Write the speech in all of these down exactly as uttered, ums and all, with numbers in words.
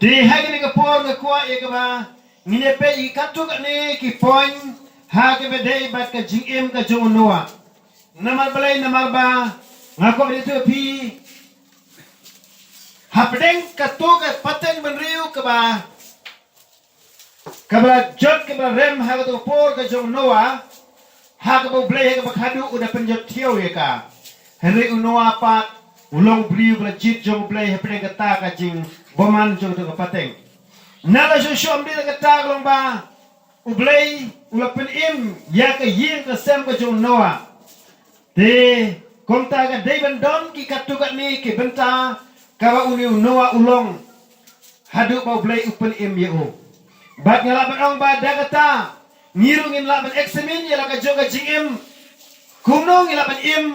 Te ha kane ka por nga kwah ïa kaba ngin ïa peit ïa katto katne ki point ha kaba dei bad ka jingim ka jong u Noah. Namar balei? Namar ba nga kwah ban ïathuh ïa phi hapdeng katto ka pateng bynriew kaba kaba la jot kaba la rem ha kato ka por ka jong u Noah, ha kaba U Blei ha kaba khadduh u da pynjot thiaw ïa ka. Hynrei u Noah pat u long u briew ba la jied jong U Blei hapdeng kata ka jingbymman jong kato ka pateng. Na la shu shu ym dei la kata ka long ba U Blei u la pynim ïa ka ïing ka sem ka jong u Noah. Te kumta ka dei ban don ki katto katne ki bynta kaba une u Noah u long haduh ba U Blei u pynim ïa u. Bad nga lah ban ong ba da kata ngi ruh ngin lah ban examine ïa la ka jong ka jingim. Kumno ngi lah ban im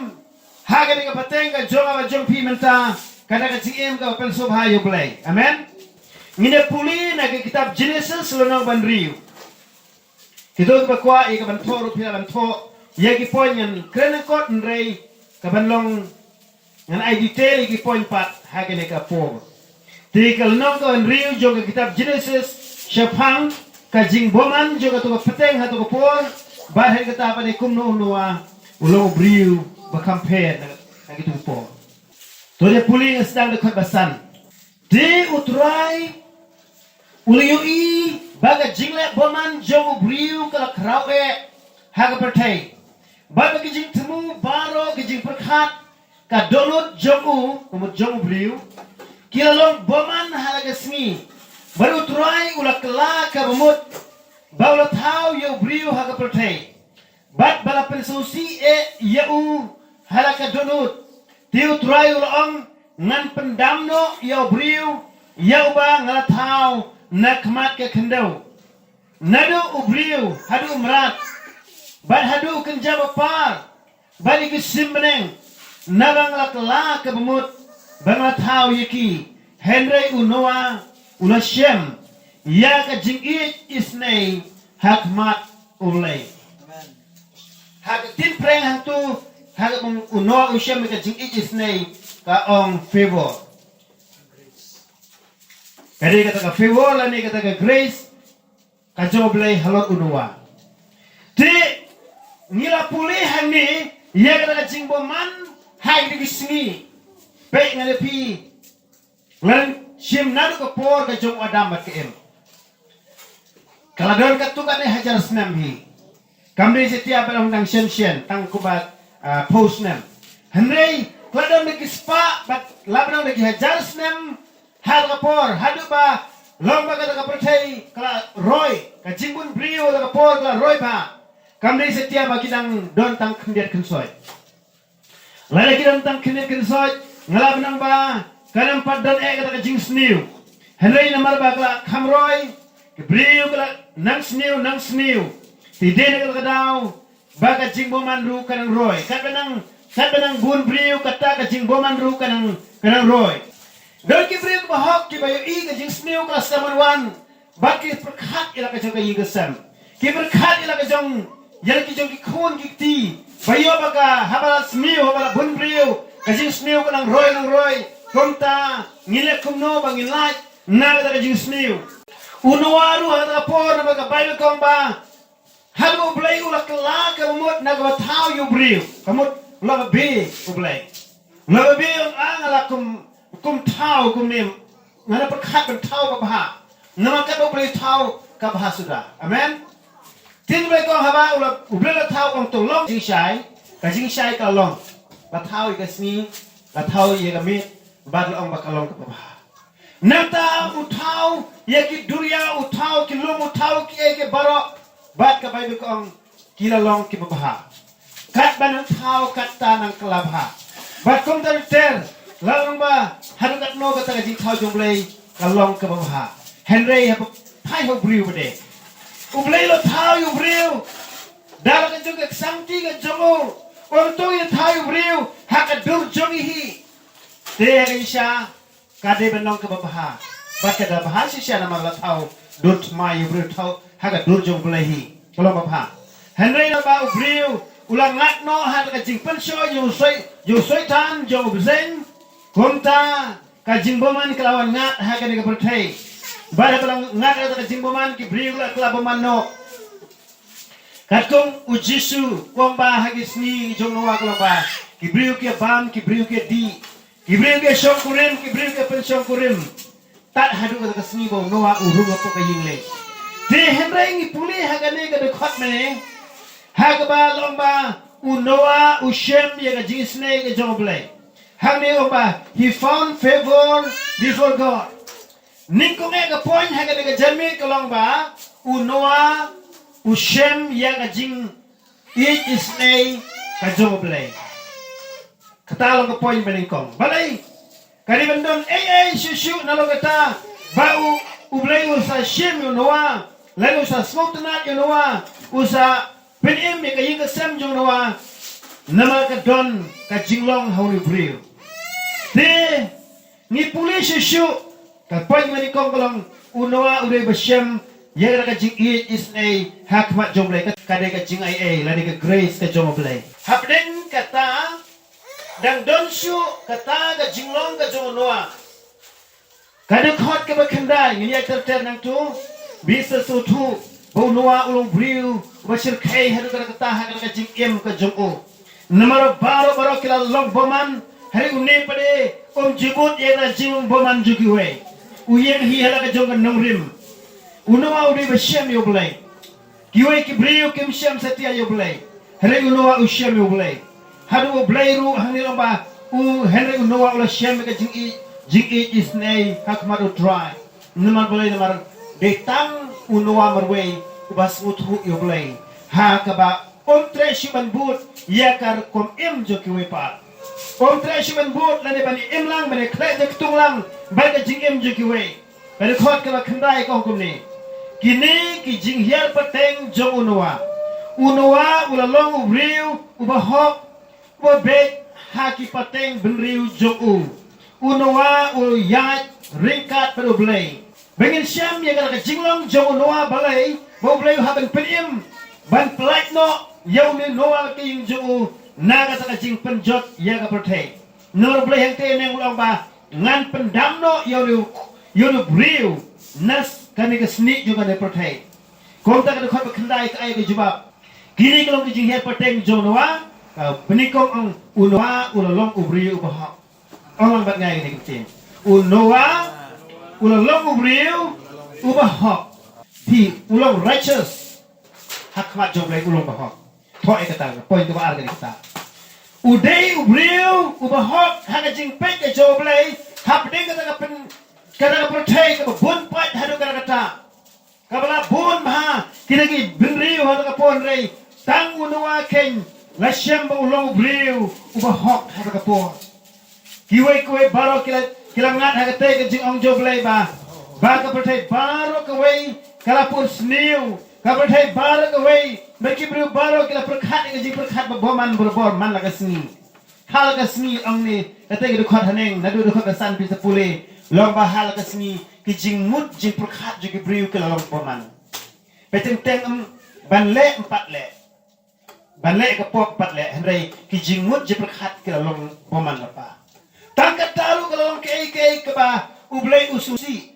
ha kane ka pateng ka jong nga bad jong phi mynta, kane ka jingim kaba pynsngewbha ïa U Blei. Amen. Ngin ïa pule na ka kitab Genesis lynnong ba hynriew. Kito kiba kwah ïa ka ban thoh ruh phi lah ban thoh ïa ki point, ngan kren lyngkot hynrei ka ban long ngan ai detail ïa ki point pat ha kane ka por. Te ka lynnong ka hynriew jong ka kitab Genesis shaphang ka jingbymman jong kato ka pateng ha kato ka por, bad ha kata pat kumno u Noah u long u briew ba kham pher na, na kito ki por. To ïa pule, nga sdang da ka dkhot ba san. Te U Trai u la ïohi ba ka jingleh bymman jong u briew ka la khraw eh ha ka pyrthei, bad ba ki jingthmu baroh, ki jingpyrkhat, ka dohnud jong u, ka mut jong u briew, ki la long bymman ha la ka sngi. Bad U Trai u la kylla kaba mut ba u la thaw ïa u briew ha ka pyrthei, bad ba la pynsngewsih eh ïa u ha la ka dohnud. Te U Trai u la ong, ngan pyndam noh ïa u briew ïa uba nga la thaw na khmat ka khyndew, naduh u briew haduh u mrad, bad haduh u kynja ba par, bad ïa ki sim bneng, naba nga la kylla kaba mut ba nga la thaw ïa ki. Hynrei u Noah u la shem ïa ka jingïeit isynei ha khmat U Blei. Ha ka ktien phareng hangto, ha kaba u Noah u shem ïa ka jingïeit isynei, ka ong favor. Ka dei kata ka favor lane kata ka grace ka jong U Blei halor u Noah. Te ngi la pule hangne ïa kata ka jingbymman ha kine ki sngi. Peit, nga leh phi, ngan shim naduh ka por ka jong u Adam bad ka Im. Ka la don katto katne hajar snem hi. Kam dei satia ba long tang shen shen, tang kumba, ah, phew snem. Hynrei ka la don da ki spah bad la ba don da ki hajar snem ha la ka por, haduh ba long ba kata ka pyrthei ka la roi, ka jingbun briew la ka por ka la roi bha. Kam dei satia ba ki dang don tang khyndiat khynsoit. Lada ki don tang khyndiat khynsoit, nga lah ban ong ba kan ym pat don eh kata ka jingsniew. Hynrei namar ba ka la kham roi, ki briew ka la nang sniew, nang sniew. Te dei na kata ka daw ba ka jingbymman ruh ka nang roi. Katba nang, katba nang bun briew, kata ka jingbymman ruh ka nang, ka nang roi. Don ki briew kiba hok kiba ïohi ka jingsniew ka la sdang ban wan, bad ki pyrkhat ïa la ka jong ka ïing ka sem. Ki pyrkhat ïa la ka jong, ïa la ki jong ki khun ki kti. Ba ïoh ba ka haba la sniew, haba la bun briew, ka jingsniew ka nang roi, nang roi. Kumta ngin leh kumno ba ngin lait na kata ka jingsniew? U Noah ruh ha kata ka por, namar ka Baibl ka ong ba haba U Blei u la kylla kaba mut na kaba thaw ïa u briew. Ka mut u la babe U Blei. U la babe, u ong, ah, nga la kum, kum thaw kumne. Nga la pyrkhat ban thaw babha. Namar katba U Blei u thaw ka bha suda. Amen. Ktien U Blei ka ong haba u la, U Blei u la thaw, ong to long jingshai, ka jingshai ka long. La thaw ïa ka sngi, la thaw ïa ka miet, bad la ong ba ka long kaba bha. Nangta u thaw ïa ki duriaw, u thaw ki lum, u thaw kiei kiei baroh. Bad ka Baibl ka ong ki la long kiba bha. Katba nang thaw katta nang kylla bha. Bad kumta ter, la long ba haduh katno kata ka jingthaw jong U Blei ka long kaba bha. Hynrei haba phai ha u briew pat de, U Blei u la thaw ïa u briew da la ka jong ka ksangti ka jong u. Ong to ïa thaw ïa u briew ha ka dur jong ngi hi. Te ha ka shisha ka dei ban long kaba bha. Bad ka da bha shisha namar la thaw dur thma ïa u briew, thaw ha ka dur jong U Blei hi. Ka long babha. Hynrei naba u briew u la ngat noh ha ka jingpynshoi jong u Soi-, jong u Soitan, jong u bseiñ. Kumta ka jingbymman ka la wan ngat ha kane ka pyrthei. Bad haba la ngat ïa kata ka jingbymman, ki briew ki la, ki la bymman noh. Katkum u Jisu u ong ba ha ki sngi jong Noah, ka long ba ki briew ki bam, ki briew ki dih, ki briew ki shongkurim, ki briew ki pynshongkurim, tad haduh kata ka sngi ba u Noah u rung hapoh ka ïing lei. Te hynrei ngi pule ha kane ka dkhot mynne, ha kaba la ong ba u Noah u shem ïa ka jingisynei ka jong U Blei. Hangne u ong ba he found favor before God. Nyngkong eh ka point ha kane ka janmiet ka long ba u Noah u shem ïa ka jingïeit isynei ka jong U Blei. Kata long ka point ba nyngkong. Balei? Ka dei ban don ei ei shuh shuh na long kata ba u, U Blei u sa shim ïa u Noah, lane u sa sngewtynnad ïa u Noah, u sa pynim ïa ka ïing ka sem jong u Noah, namar ka don ka jinglong ha u briew. Te ngi pule shuh shuh, ka point ba nyngkong ka long u Noah u dei ba shem ïa ka jingïeit isynei ha khmat jong U Blei, ka dei ka jingaiei lane ka grace ka jong U Blei. Hapdeng kata dang don shuh kata ka jinglong ka jong u Noah. Ka dkhot kaba khyndai ngin ïa ter ter nangtu, ba sngewthuh ba u Noah u long u briew ba shyrkhei haduh katta katta ha ka jingim ka jong u. Namar baroh baroh ki la long bymman, hynrei une pat um ju bud ïa ka jinglong bymman jong kiwei. U ïeng hi ha la ka jong ka nongrim. U Noah u dei ba shem ïa U Blei. Kiwei ki briew kim shem satia ïa U Blei. Hynrei u Noah u shem ïa U Blei. Haduh U Blei ruh hangne u ong ba u, hynrei u Noah u la shem ïa ka jingïeit, jingïeit isynei ha khmat U Trai. Namar balei? Namar dei tang u Noah marwei uba sngewthuh ïa U Blei ha kaba um treh shuh ban bud ïa ka rukom im jong kiwei pat. Um treh shuh ban bud lane ban im lang, ban ïa khleh ïa ktung lang bad ka jingim jong kiwei. Ka dkhot kaba khyndai ka ong kumne: Kine ki jinghiar pateng jong u Noah. U Noah u la long u briew uba hok, uba beit ha ki pateng bynriew jong u. U Noah u ïaid ryngkat bad U Blei. Ba ngin shem ïa ka jinglong jong u Noah, balei? Ba U Blei u hap ban pynim, ban pyllait noh ïa une u Noah ka ïing jong u na kata ka jingpynjot ïa ka pyrthei. Namar U Blei hangta u ong ba ngan pyndam noh ïa une, ïa une u briew na kane ka snieh jong kane ka pyrthei. Kumta ka dkhot ba khyndai ka ai ka jubab. Kine ki long ki jinghiar pateng jong u Noah. Ka banyngkong ong u Noah u la long u briew uba hok. Ong lang bad nga ïa kine ki ktien. U Noah u la long u briew uba hok. Te u long righteous ha khmat jong U Blei, u long ba hok. Thoh ïa kata, ka point kaba ar ka dei kata. U dei u briew uba hok ha ka jingpeit ka jong U Blei hapdeng kata ka pyn, kata ka pyrthei kaba bun pat haduh katta katta. Kaba la bun bha kita ki bynriew ha kata ka por, hynrei tang u Noah keiñ la shem ba u long u briew uba hok ha kata ka por. Kiwei kiwei baroh ki la, ki la ngat ha kata ka jingong jong U Blei ba, ba ka pyrthei baroh kawei ka la pur sniew, ka pyrthei baroh kawei, ba ki briew baroh ki la pyrkhat ïa ka jingpyrkhat ba bymman barabor man la ka sngi. Ha la ka sngi, ong ne kata ka dkhot haneng, naduh dkhot ba san phi sa pule, long ba ha la ka sngi ki jingmut jingpyrkhat jong ki briew ki la long bymman. Ba teng teng em ban leh em pat leh, ban leh ka pop pat leh, hynrei ki jingmut jingpyrkhat ki la long bymman lypa. Tang kata ruh ka la long kaei kaei kaba U Blei u sngewsih.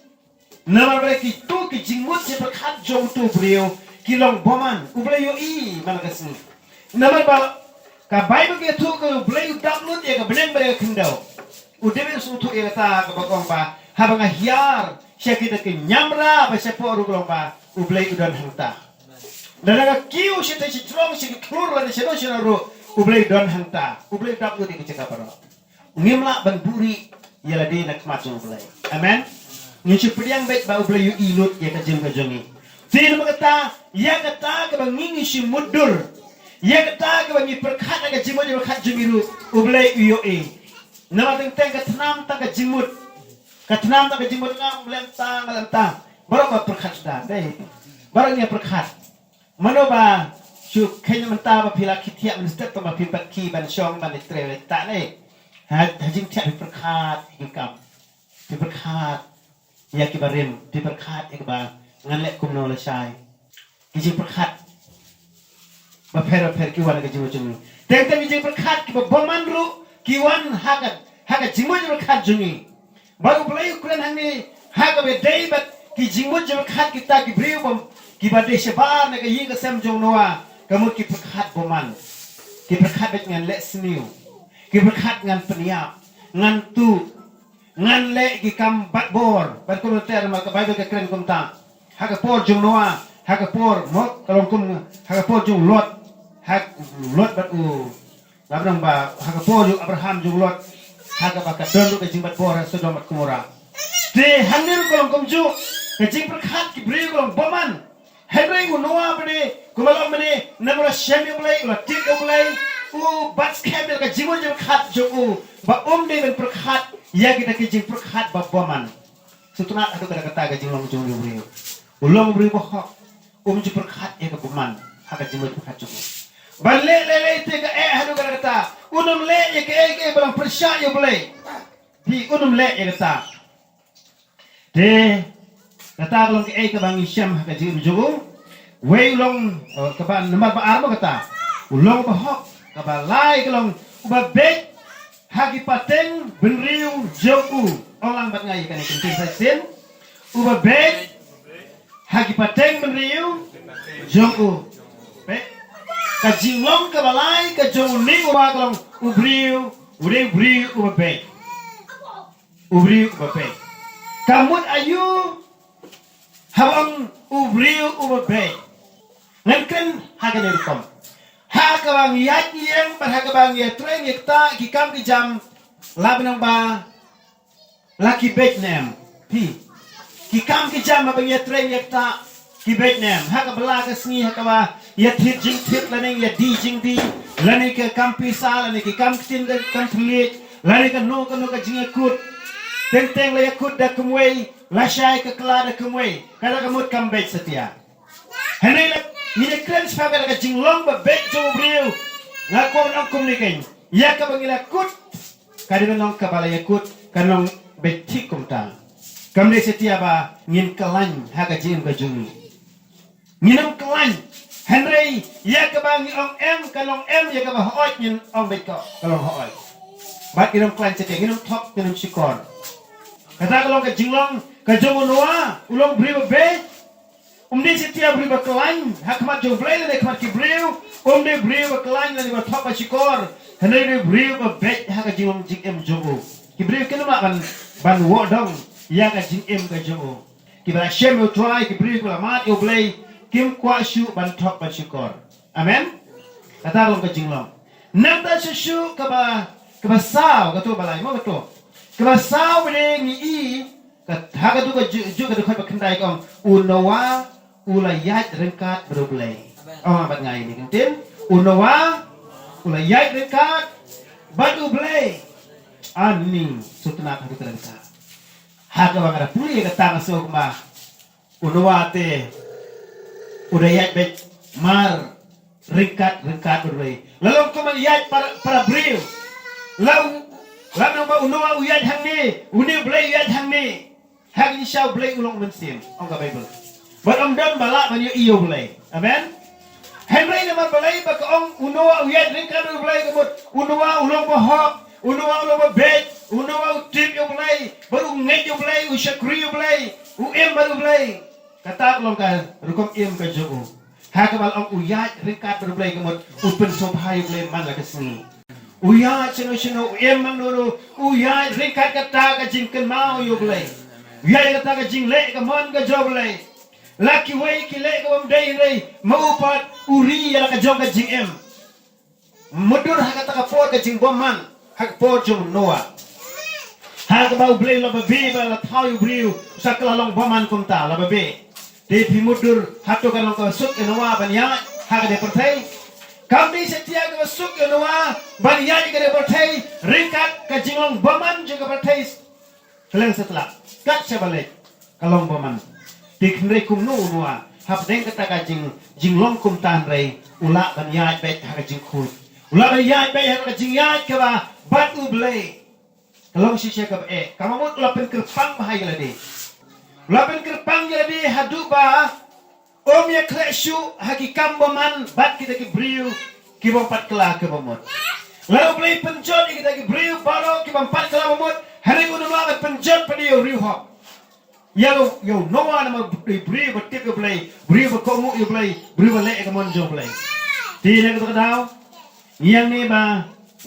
Namar ba kito ki jingmut jingpyrkhat jong uto u briew ki long bymman, U Blei u ïohi man la ka sngi. Namar ba ka Baibl ka ïathuh ka U Blei u dap lut ïa ka bneng bad ïa ka khyndew. U David u sngewthuh ïa kata kaba ong ba haba nga hiar sha kita ki niamra ba shapoh ruh, ka long ba U Blei u don hangta. Lada nga kiew sha ki jrong, sha ki khlur lane shano shano ruh, U Blei u don hangta. U Blei u dap lut ïa ki jaka baroh. Ngim lah ban buhrieh ïa lade na khmat jong U Blei. Amen. Ngin shu pdiang beit ba U Blei u ïohi lut ïa ka jingim ka jong ngi. Te namar kata, ïa kata kaba ngi, ngi shu mutdur, ïa kata kaba ngi pyrkhat ha ka jingmut jingpyrkhat jong ngi ruh, U Blei u ïohi. Namar teng teng ka tnam tang ka jingmut, ka tnam tang ka jingmut, nga ym leh mynta, nga leh mynta. Baroh ba pyrkhat shuh da, dei. Baroh ngi pyrkhat. Mano ba shu kheiñ mynta ba phi la khie thiah mynstep, tang ba phim pat khie ban shong ban trei, ta ne. Ha, ha jingthiah phi pyrkhat ïa ki kam, phi pyrkhat ïa ki barim, phi pyrkhat ïa kiba ngan leh kumno lashai. Ki jingpyrkhat bapher bapher ki wan ha ka jingmut jong ngi. Teng teng ki jingpyrkhat kiba bymman ruh ki wan ha ka, ha ka jingmut jingpyrkhat jong ngi. Bad U Blei u kren hangne ha kaba dei bad Ki jingmut jingpyrkhat kita ki briew bym, kiba dei shabar na ka ïing ka sem jong Noah, ka mut ki pyrkhat bymman. Ki pyrkhat beit ngan leh sniew. Ki pyrkhat ngan pynïap, ngan tuh, ngan leh ki kam batbor. Bad kumta ma ka Baibl ka kren kumta. Ha ka por jong Noah, ha ka por mo, ka long kum, ha ka por jong Lot, ha Lot bad u Nga pynang ba ha ka por jong Abraham jong Lot, ha kaba ka don ruh ka jingbatbor ha Sodom bad Gomorrah. Te hangne ruh ka long kumjuh, ka jingpyrkhat ki briew ka long bymman. Hynrei u Noah ba dei kumba long mynne, namar u la shem ïa U Blei, u la tip ïa U Blei, u bat skhem ïa ka jingmut jingpyrkhat jong u, ba um dei ban pyrkhat ïa kita ki jingpyrkhat ba bymman. Sngewtynnat haduh katta katta ka jinglong jong u briew. U long u briew bahok. Um ju pyrkhat ïa ka bymman ha ka jingmut pyrkhat jong u. Ban leh lei lei te ka eh haduh katta katta. Un ym leh ïa kaei kaei ba long pyrshah ïa U Blei. Phi, un ym leh ïa kata. Te kata ka long kaei kaba ngi shem ha ka jingim jong u. Wei u long, eh, kaba namar ba ar mo kata. U long bahok, kaba lai ka long uba beit ha ki pateng bynriew jong u. Ong lang bad nga ïa kane ka ktien sa shisien. Uba beit ha ki pateng bynriew jong u. Beit. Ka jinglong kaba lai ka jong une u Noah ka long u briew, u dei u briew uba beit. U briew uba beit. Ka mut aïu haba ong u briew uba beit? Ngan kren ha kane rukom. Ha kaba ngi ïaid ngi ïeng bad ha kaba ngi ïatrei ngi ktah ki kam ki jam, la bynang ba la ki beit ne em. Phi. Ki kam ki jam haba ngi ïatrei ngi ktah ki beit ne em. Ha kaba la ka sngi ha kaba ïa thied jingthied lane ïa die jingdie, lane ka kam pisa, lane ki kam ktien ka kam thylliej, lane kano kano ka jingïakut. Teng teng la ïakut da kumwei, la shai ka kla da kumwei. Kata ka mut kam beit satia. Hynrei la ngi ïa kren shaphang kata ka jinglong ba beit jong u briew. Nga kwah ban ong kumne keiñ. Ïa kaba ngi la kut, ka dei ban long kaba la ïakut, kan long beit thik kumta. Kam dei satia ba ngin khlaiñ ha ka jingim ka jong ngi. Ngin ym khlaiñ. Hynrei ïa kaba ngi ong em, kan long em, ïa kaba hooid ngin ong beit ko, kan long hooid. Bad ngin ym khlaiñ satia, ngin ym thok, ngin ym shukor. Kata ka long ka jinglong ka jong u Noah, u long briew ba beit. Um dei satia briew ba khlaiñ ha khmat jong U Blei lane khmat ki briew. Um dei briew ba khlaiñ lane ba thok ba shukor. Hynrei u dei briew ba beit ha ka jinglong jingim jong u. Ki briew kim lah ban, ban wad dong ïa ka jingim ka jong u. Kiba la shem ïa U Trai, ki briew kiba la mad ïa U Blei, kim kwah shuh ban thok ban shukor. Amen. Kata ka long ka jinglong. Nangta shuh shuh kaba, kaba saw, kato ba lai mo kato. Kaba saw ba dei ngi i, ka, ha kato ka ju, ju kato ka dkhot ba khyndai ka ong, u Noah u la ïaid ryngkat bad U Blei. Amen. Ong bad nga ïa kane ka ktien. U Noah u la ïaid ryngkat bad U Blei. Ani sngewtynnat ha kato ka dkhot. Ha kaba nga da pule ïa kata nga sngew kumba u Noah te u da ïaid beit mar ryngkat, ryngkat bad U Blei. La long kumba ïaid para, para briew. La u, la nang ba u Noah u ïaid hangne, une U Blei u ïaid hangne. Ha ka jingshisha U Blei u long mynsiem, ong ka Baibl. Bad ym don ba lah ban ïohi ïa U Blei. Amen. Hynrei namar balei ba ka ong u Noah u ïaid ryngkat bad U Blei, ka mut u Noah u long bahok, u Noah u long babeit, u Noah u tip ïa U Blei, bad u ngeit ïa U Blei, u shakri ïa U Blei, u im bad U Blei. Kata ka long ka rukom im ka jong u. Ha kaba la ong u ïaid ryngkat bad U Blei ka mut u pynsngewbha ïa U Blei man la ka sngi. U ïaid shano shano, u im man no no, u ïaid ryngkat kata ka jingkynmaw ïa U Blei. U ïaid kata ka jingleh ka mon ka jong U Blei. La kiwei ki leh ka bym dei hynrei ma u pat u ri ïa la ka jong ka jingim. Mutdur ha kata ka por ka jingbymman, ha ka por jong u Noah. Ha kaba U Blei u la babe ba la thaw ïa u briew, sa ka la long bymman kumta, la babe. Te phi mutdur hato ka long kaba suk ïa u Noah ban ïaid ha kane ka pyrthei? Kam dei satia kaba suk ïa u Noah ban ïaid ha kane ka pyrthei ryngkat ka jinglong bymman jong ka pyrthei. Kylleng satlak, kat shaba leit, ka long bymman. Te hynrei kumno u Noah, hapdeng kata ka jing, jinglong kumta hynrei u lah ban ïaid beit ha ka jingkhuid. U lah ban ïaid beit ha ka jingïaid kaba bad U Blei. Ka long shisha kaba eh, ka mut u la pynkyrpang bha ïa lade. U la pynkyrpang ïa lade haduh ba um ïakhleh shuh ha ki kam bymman bad kita ki briew ki bym pat kylla ki bamut. Lada U Blei pynjot ïa kita ki briew baroh ki bym pat kylla bamut, hynrei u Noah u la pynjot pat ïa u riewhok. Ïa u, ïa u Noah namar u dei u briew ba tip ïa u Blei, briew ba kohnguh ïa u Blei, briew ba leh ïa ka mon jong u Blei. Te na kata ka daw, ïa ngi ba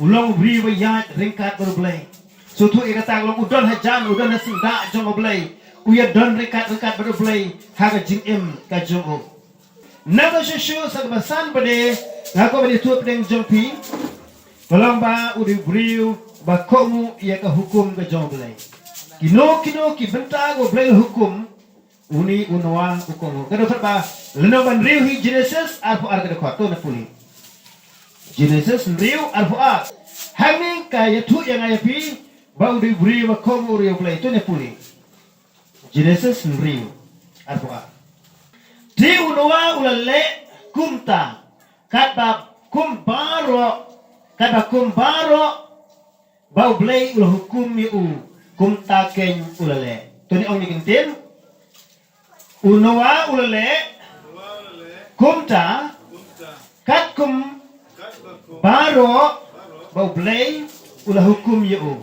u long u briew ba ïaid ryngkat bad u Blei. Sngewthuh ïa kata ka long u don hajan, u don ha syndah jong u Blei. U ïa don ryngkat ryngkat bad u Blei ha ka jingim ka jong u. Nangta shuh shuh sa kaba san pat de, nga kwah ban ïathuh pdeng jong phi. Ka long ba u dei u briew ba kohnguh ïa ka hukum ka jong u Blei. Kino kino ki bynta ka u Blei u la hukum, uni u Noah u kohnguh. Ka dkhot ba lynnong ba hynriew hi Genesis arphew ar ka dkhot, to na pule. Genesis hynriew arphew ar. Hangne ka ïathuh ïa nga ïa phi ba u dei u briew ba kohnguh ïa u Blei, to na pule. Genesis hynriew arphew ar. Te u Noah u la leh kumta, katba kum baroh, katba kum baroh ba u Blei u la hukum ïa u, kumta keiñ u la leh. To ngin ong ïa ka ktien. U Noah u la leh kumta, katkum baroh ba u Blei u la hukum ïa u.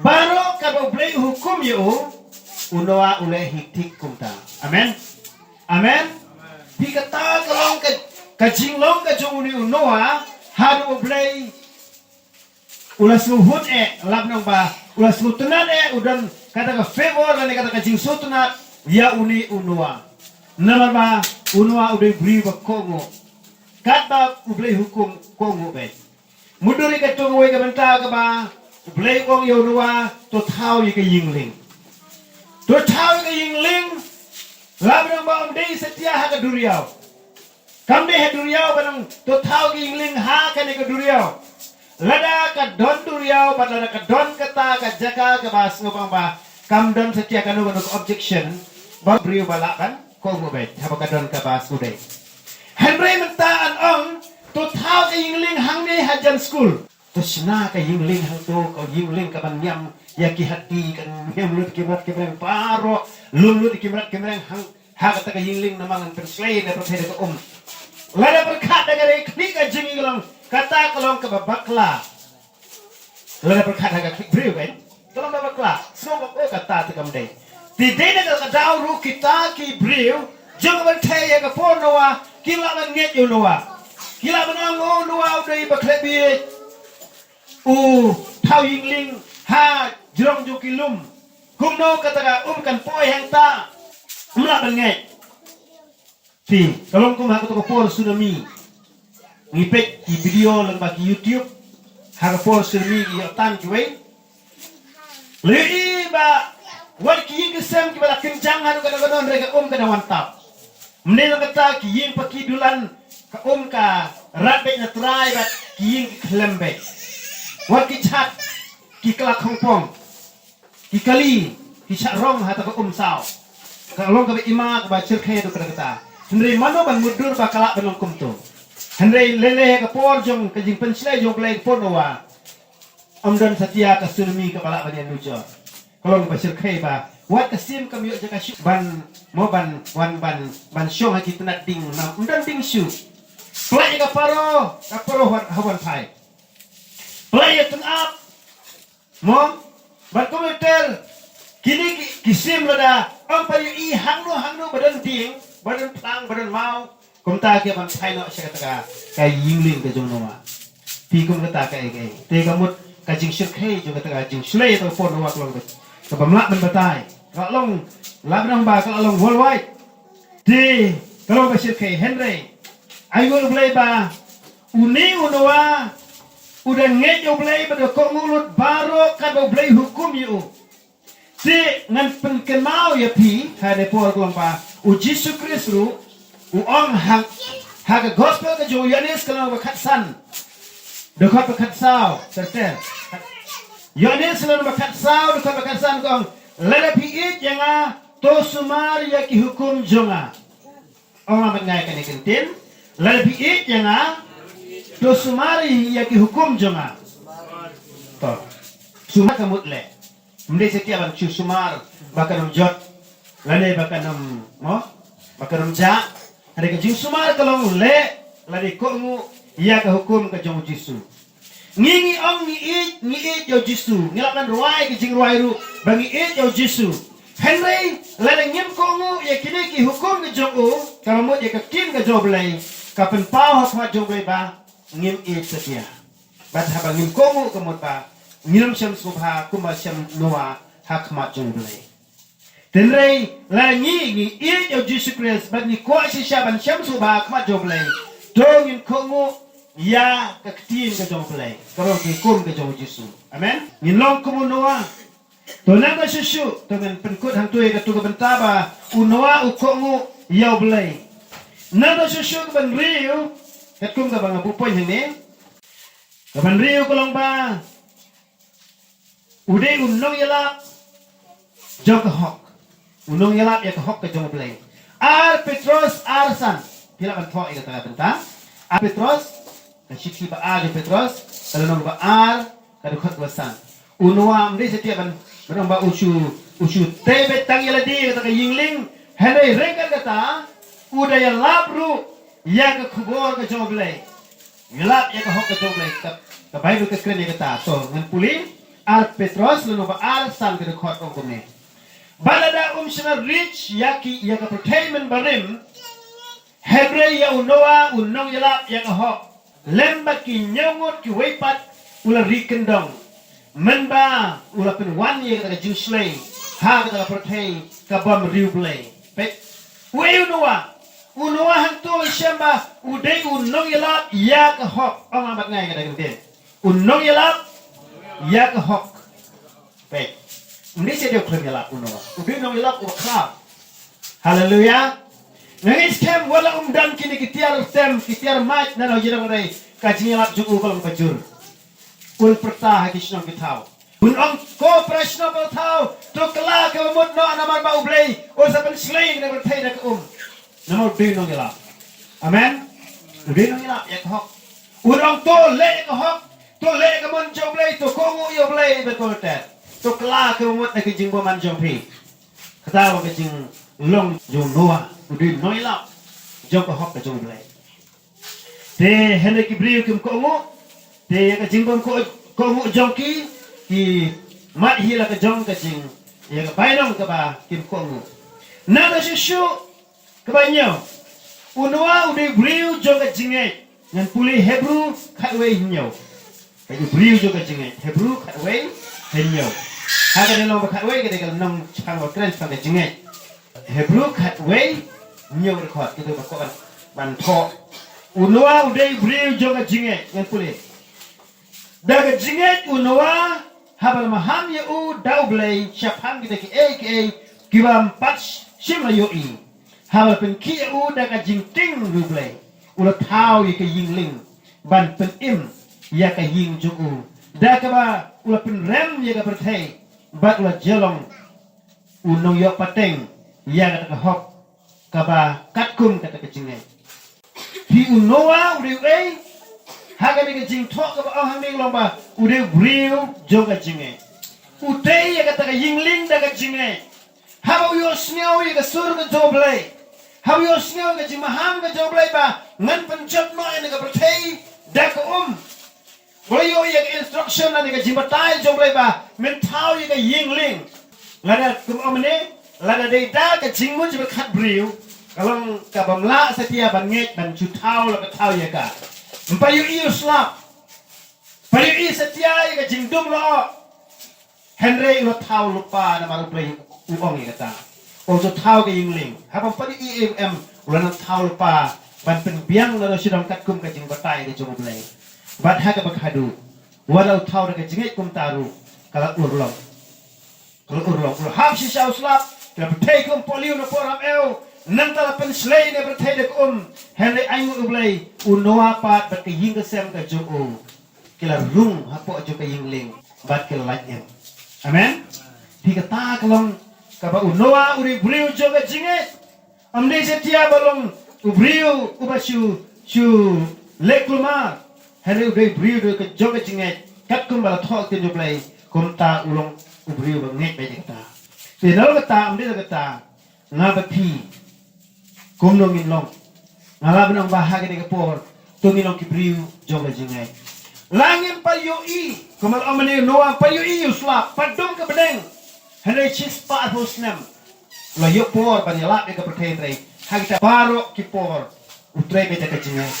Baroh katba u Blei u hukum ïa u, u Noah u leh hi thik kumta. Amen. Amen. Phi, kata ka long ka, ka jinglong ka jong uni u Noah, haduh u Blei u la sngewhun eh, lap nong ba u la sngewtynnat eh, u don kata ka favor lane kata ka jingsngewtynnat ïa uni u Noah. Namar ba u Noah u dei u briew ba kohnguh. Katba u Blei hukum, kohnguh beit. Mutdur ïa kato kawei ka bynta kaba u Blei u ong ïa u Noah, to thaw ïa ka ïing lieng. To thaw ïa ka ïing lieng. Lap nong ba ym dei satia ha ka duriaw. Kam dei ha duriaw ba nang to thaw ka ïing lieng ha kane ka duriaw. Lada ka don duriaw bad lada ka don kata ka jaka kaba sngewbha ba kam don satia kano kano ka objection, ba briew ba lah ban kohnguh beit haba ka don kaba sngewdei. Hynrei mynta yn ong to thaw ka ïing lieng hangne hajan skul. To shna ka ïing lieng hangto, ka ïing lieng kaban niam ïa ki hati, kan niam lut ki mrad ki mreng baroh, lum lut ki mrad ki mreng hang ha kata ka ïing lieng namar ngan pynshlei na pyrthei da ka um. Lada pyrkhat da ka dei khlieh ka jingïalang, kata ka long kaba bakla. Lada pyrkhat ha ka khlieh briew kan, ka long kaba bakla. Sngewbha, oh, kata te kam dei. Te dei na ka daw ruh kita ki briew jong ka pyrthei ha ka por Noah ki lah ban ngeit ïa u Noah. Ki lah ban ong, oh, Noah u dei ba khleh bieit. U thaw ïing lieng ha jrong jong ki lum. Kumno kata ka um kan poi hangta? Ym lah ban ngeit. Te ka long kum ha kato ka por tsunami. Ngi peit ki video lyngba ki YouTube ha ka por tsunami, ki ïoh tan kiwei. La ïohi ba wat ki ïing ki sem kiba la kynjang haduh kato kato, hynrei ka um ka dang wan tap. Mynne la kata ki ïing pa ki dulan, ka um ka rat beit na trai bad ki ïing ki khlem beit. Wat ki chat, ki kla khongpong, ki kali, ki shah rong ha kata ka um saw. Ka long kaba ima kaba shyrkhei haduh katta katta. Hynrei mano ban mutdur ba ka lah ban long kumto? Hynrei lei lei ha ka por jong ka jingpynshlei jong U Blei, ka por Noah, ym don satia ka tsunami kaba lah ban ïanujor. Ka long kaba shyrkhei ba wat ka sim kam ïoh jaka shuh ban, mo, ban wan ban, ban shong ha ki tnat ding, namar ym don ding shuh. Pynlait ïa ka Pharaoh, ka Pharaoh ha wan phai. Pynlait ïa tyngab, mo, bad kumjuh ter. Kine ki, ki sim lada ym pat ïohi hangno hangno ba don dieng, ba don phlang, ba don maw, kumta ki ban phai noh sha kata ka, ka ïing lieng ka jong Noah. Te kum kata ka, ka, te ka mut ka jingshyrkhei jong kata ka jingshlei, kata ka por Noah ka long kaba ym lah ban batai. Ka long, lah ban ong ba ka long worldwide. Te ka long kaba shyrkhei, hynrei ai nguh U Blei ba une u Noah u da ngeit ïa U Blei bad u da kohnguh lut baroh katba U Blei u hukum ïa u. Te ngan pynkynmaw ïa phi, ha kane ka por ka long ba u Jisu Khrist ruh u ong ha, ha ka gospel ka jong u Ïoannis ka lynnong ba khatsan, dkhot ba khatsaw, ter ter. Ïoannis lynnong ba khatsaw, dkhot ba khatsan ka ong, lada phi ïeit ïa nga, to sumar ïa ki hukum jong nga. Ong nga bad nga ïa kane ka ktien, lada phi ïeit ïa nga, to sumar ïa ki hukum jong nga. To. Sumar ka mut leh. Ym dei satia ban shu sumar ba kan ym jot, lane ba kan ym, mo, ba kan ym jah. Hynrei ka jingsumar ka long leh lane kohnguh ïa ka hukum ka jong u Jisu. Ngi, ngi ong ngi ïeit, ngi ïeit ïa u Jisu. Ngi lah ban rwai ka jingrwai ruh ba ngi ïeit ïa u Jisu. Hynrei lada ngim kohnguh ïa kine ki hukum ka jong u, kaba mut ïa ka ktien ka jong U Blei, ka pynpaw ha khmat jong U Blei ba ngim ïeit satia. Bad haba ngim kohnguh ka mut ba ngim shem sngewbha kumba shem Noah ha khmat jong U Blei. Hynrei lada ngi, ngi ïeit ïa U Jisu Khrist bad ngi kwah shisha ban shem sngewbha ha khmat jong U Blei, to ngin kohnguh ïa ka ktien ka jong U Blei, ka long ki hukum ka jong U Jisu. Amen. Ngin long kum u Noah. To nangta shuh shuh, to ngan pynkut hangto ïa kato ka bynta ba u Noah u kohnguh ïa U Blei. Nangta shuh shuh kaba hynriew, katkum kaba nga buh point hangne. Kaba hynriew ka long ba u dei u nongïalap jong ka hok. U nongïalap ïa ka hok ka jong U Blei. Ar Petros ar san. Phi lah ban thoh ïa kata ka bynta. Ar Petros, ka shithi ba ar jong Petros, ka lynnong ba ar, ka dkhot ba san. U Noah um dei satia ban, ban ong ba u shu, u shu tei beit tang ïa lade ïa kata ka ïing lieng, hynrei ryngkat kata, u da ïalap ruh ïa ka khubor ka jong U Blei. Ïalap ïa ka hok ka jong U Blei, ka, ka Baibl ka kren ïa kata. To, ngan pule, ar Petros lynnong ba ar san ka dkhot ong kumne. Bad lada um shna rit ïa ki, ïa ka pyrthei mynbarim, hynrei ïa u Noah u nongïalap ïa ka hok, lem bad ki hynñiew ngut kiwei pat u la ri kyndong. Mynba u la pynwan ïa kata ka jingshlei ha kata ka pyrthei ka bym riewblei. Peit. Uei u Noah? U Noah hangto i shem ba u dei u nongïalap ïa ka hok. Ong lang bad nga ïa kata ka ktien. U nongïalap ïa ka hok. Peit. Um dei shisha u khlem ïalap u Noah. U dei u nongïalap uba khraw. Haleluya. Nga ngeit skhem wat la um don kine ki tiar tem, ki tiar mait na nongïarap, hynrei ka jingïalap jong u ka long ba jur. Un pyrta ha ki shnong ki thaw. Un ong ko para shnong para thaw, to kylla kaba mut noh namar ba U Blei un sa pynshlei na ka pyrthei da ka um. Namar u dei u nongïalap. Amen. U dei u nongïalap ïa ka hok. Un ong to leh ïa ka hok, to leh ïa ka mon jong U Blei, to kohnguh ïa U Blei, bad to leh. To kylla kaba mut na ka jingbymman jong phi. Kata ba ka jinglong jong u Noah, u dei u nongïalap jong ka hok ka jong U Blei. Te hynrei ki briew kim kohnguh, te ïa ka jingbym koh-, kohnguh jong ki, ki mad hi la ka jong ka jing, ïa ka bainong kaba kim kohnguh. Nangta shuh shuh, kaba hynñiew. U Noah u dei u briew jong ka jingngeit. Ngan pule Hebru khatwei hynñiew. Ka dei u briew jong ka jingngeit. Hebru khatwei hynñiew. Ha kane ka lynnong ba khatwei ka dei ka lynnong shaphang ba kren shaphang ka jingngeit. Hebru khatwei hynñiew, record kita ba kwah ban, ban thoh. U Noah u dei u briew jong ka jingngeit. Ngan pule. Da ka jingngeit u Noah, haba la maham ïa u da U Blei shaphang kita kiei kiei kiba ym pat shym la ïohi. Haba la pynkhih ïa u da ka jingtieng U Blei, u la thaw ïa ka ïing lieng ban pynim ïa ka ïing jong u. Da kaba u la pynrem ïa ka pyrthei bad u la jia long u nongïoh pateng ïa kata ka hok kaba katkum kata ka jingngeit. Phi, u Noah u dei uei? Ha kane ka jingthoh kaba ong hangne long ba u dei u briew jong ka jingngeit. U tei ïa kata ka ïing lieng da ka jingngeit. Haba u ïohsngew ïa ka sur ka jong U Blei, haba u ïohsngew ïa ka jingmaham ka jong U Blei ba ngan pynjot noh ïa kane ka pyrthei da ka um. Ba la ïoh ïa ka instruction lane ka jingbatai jong U Blei ba men thaw ïa ka ïing lieng. Lada kum ong mynne, lada dei da ka jingmut jong ka khatbriew, ka long kaba ym lah satia ban ngeit ban shu thaw la ka thaw ïa ka. Ym pat ïohi u slap. Ym pat ïohi satia ïa ka jingdum lyoh. Hynrei u la thaw lypa namar U Blei u ong ïa kata. U ong to thaw ka ïing lieng. Haba ym pat ïohi em, u la nang thaw lypa ban pynbiang na u shadong katkum ka jingbatai ka jong U Blei. Bad ha kaba khadduh, wat la u thaw da ka jingngeit kumta ruh, ka la urlong. Ka la urlong. U la hap shisha u slap, ka la pyrthei ka um pohliew na pdeng ram ew, nangta la pynshlei na pyrthei da ka um. Hynrei ainguh U Blei, u Noah pat bad ka ïing ka sem ka jong u ki la rung hapoh jong ka ïing lieng bad ki la lait im. Amen. Te kata ka long kaba u Noah u dei u briew jong ka jingngeit. Ym dei satia ba long u briew uba shu, shu leh kulmar. Hynrei u dei u briew jong ka, jong ka jingngeit. Katkum ba la thoh ktien jong U Blei, kumta u long u briew ba ngeit beit ïa kata. Te nalor kata, ym dei nalor kata, nga bad phi, kumno ngin long? Nga lah ban ong ba ha kane ka por, to ngin long ki briew jong ka jingngeit. La ngim pat ïohi, kumba la ong mynne u Noah, ym pat ïohi u slap, pat dum ka bneng. Hynrei shispah arphew snem la ïoh por ban ïalap ïa ka pyrthei hynrei ha kita baroh ki por u trei beit da ka jingngeit.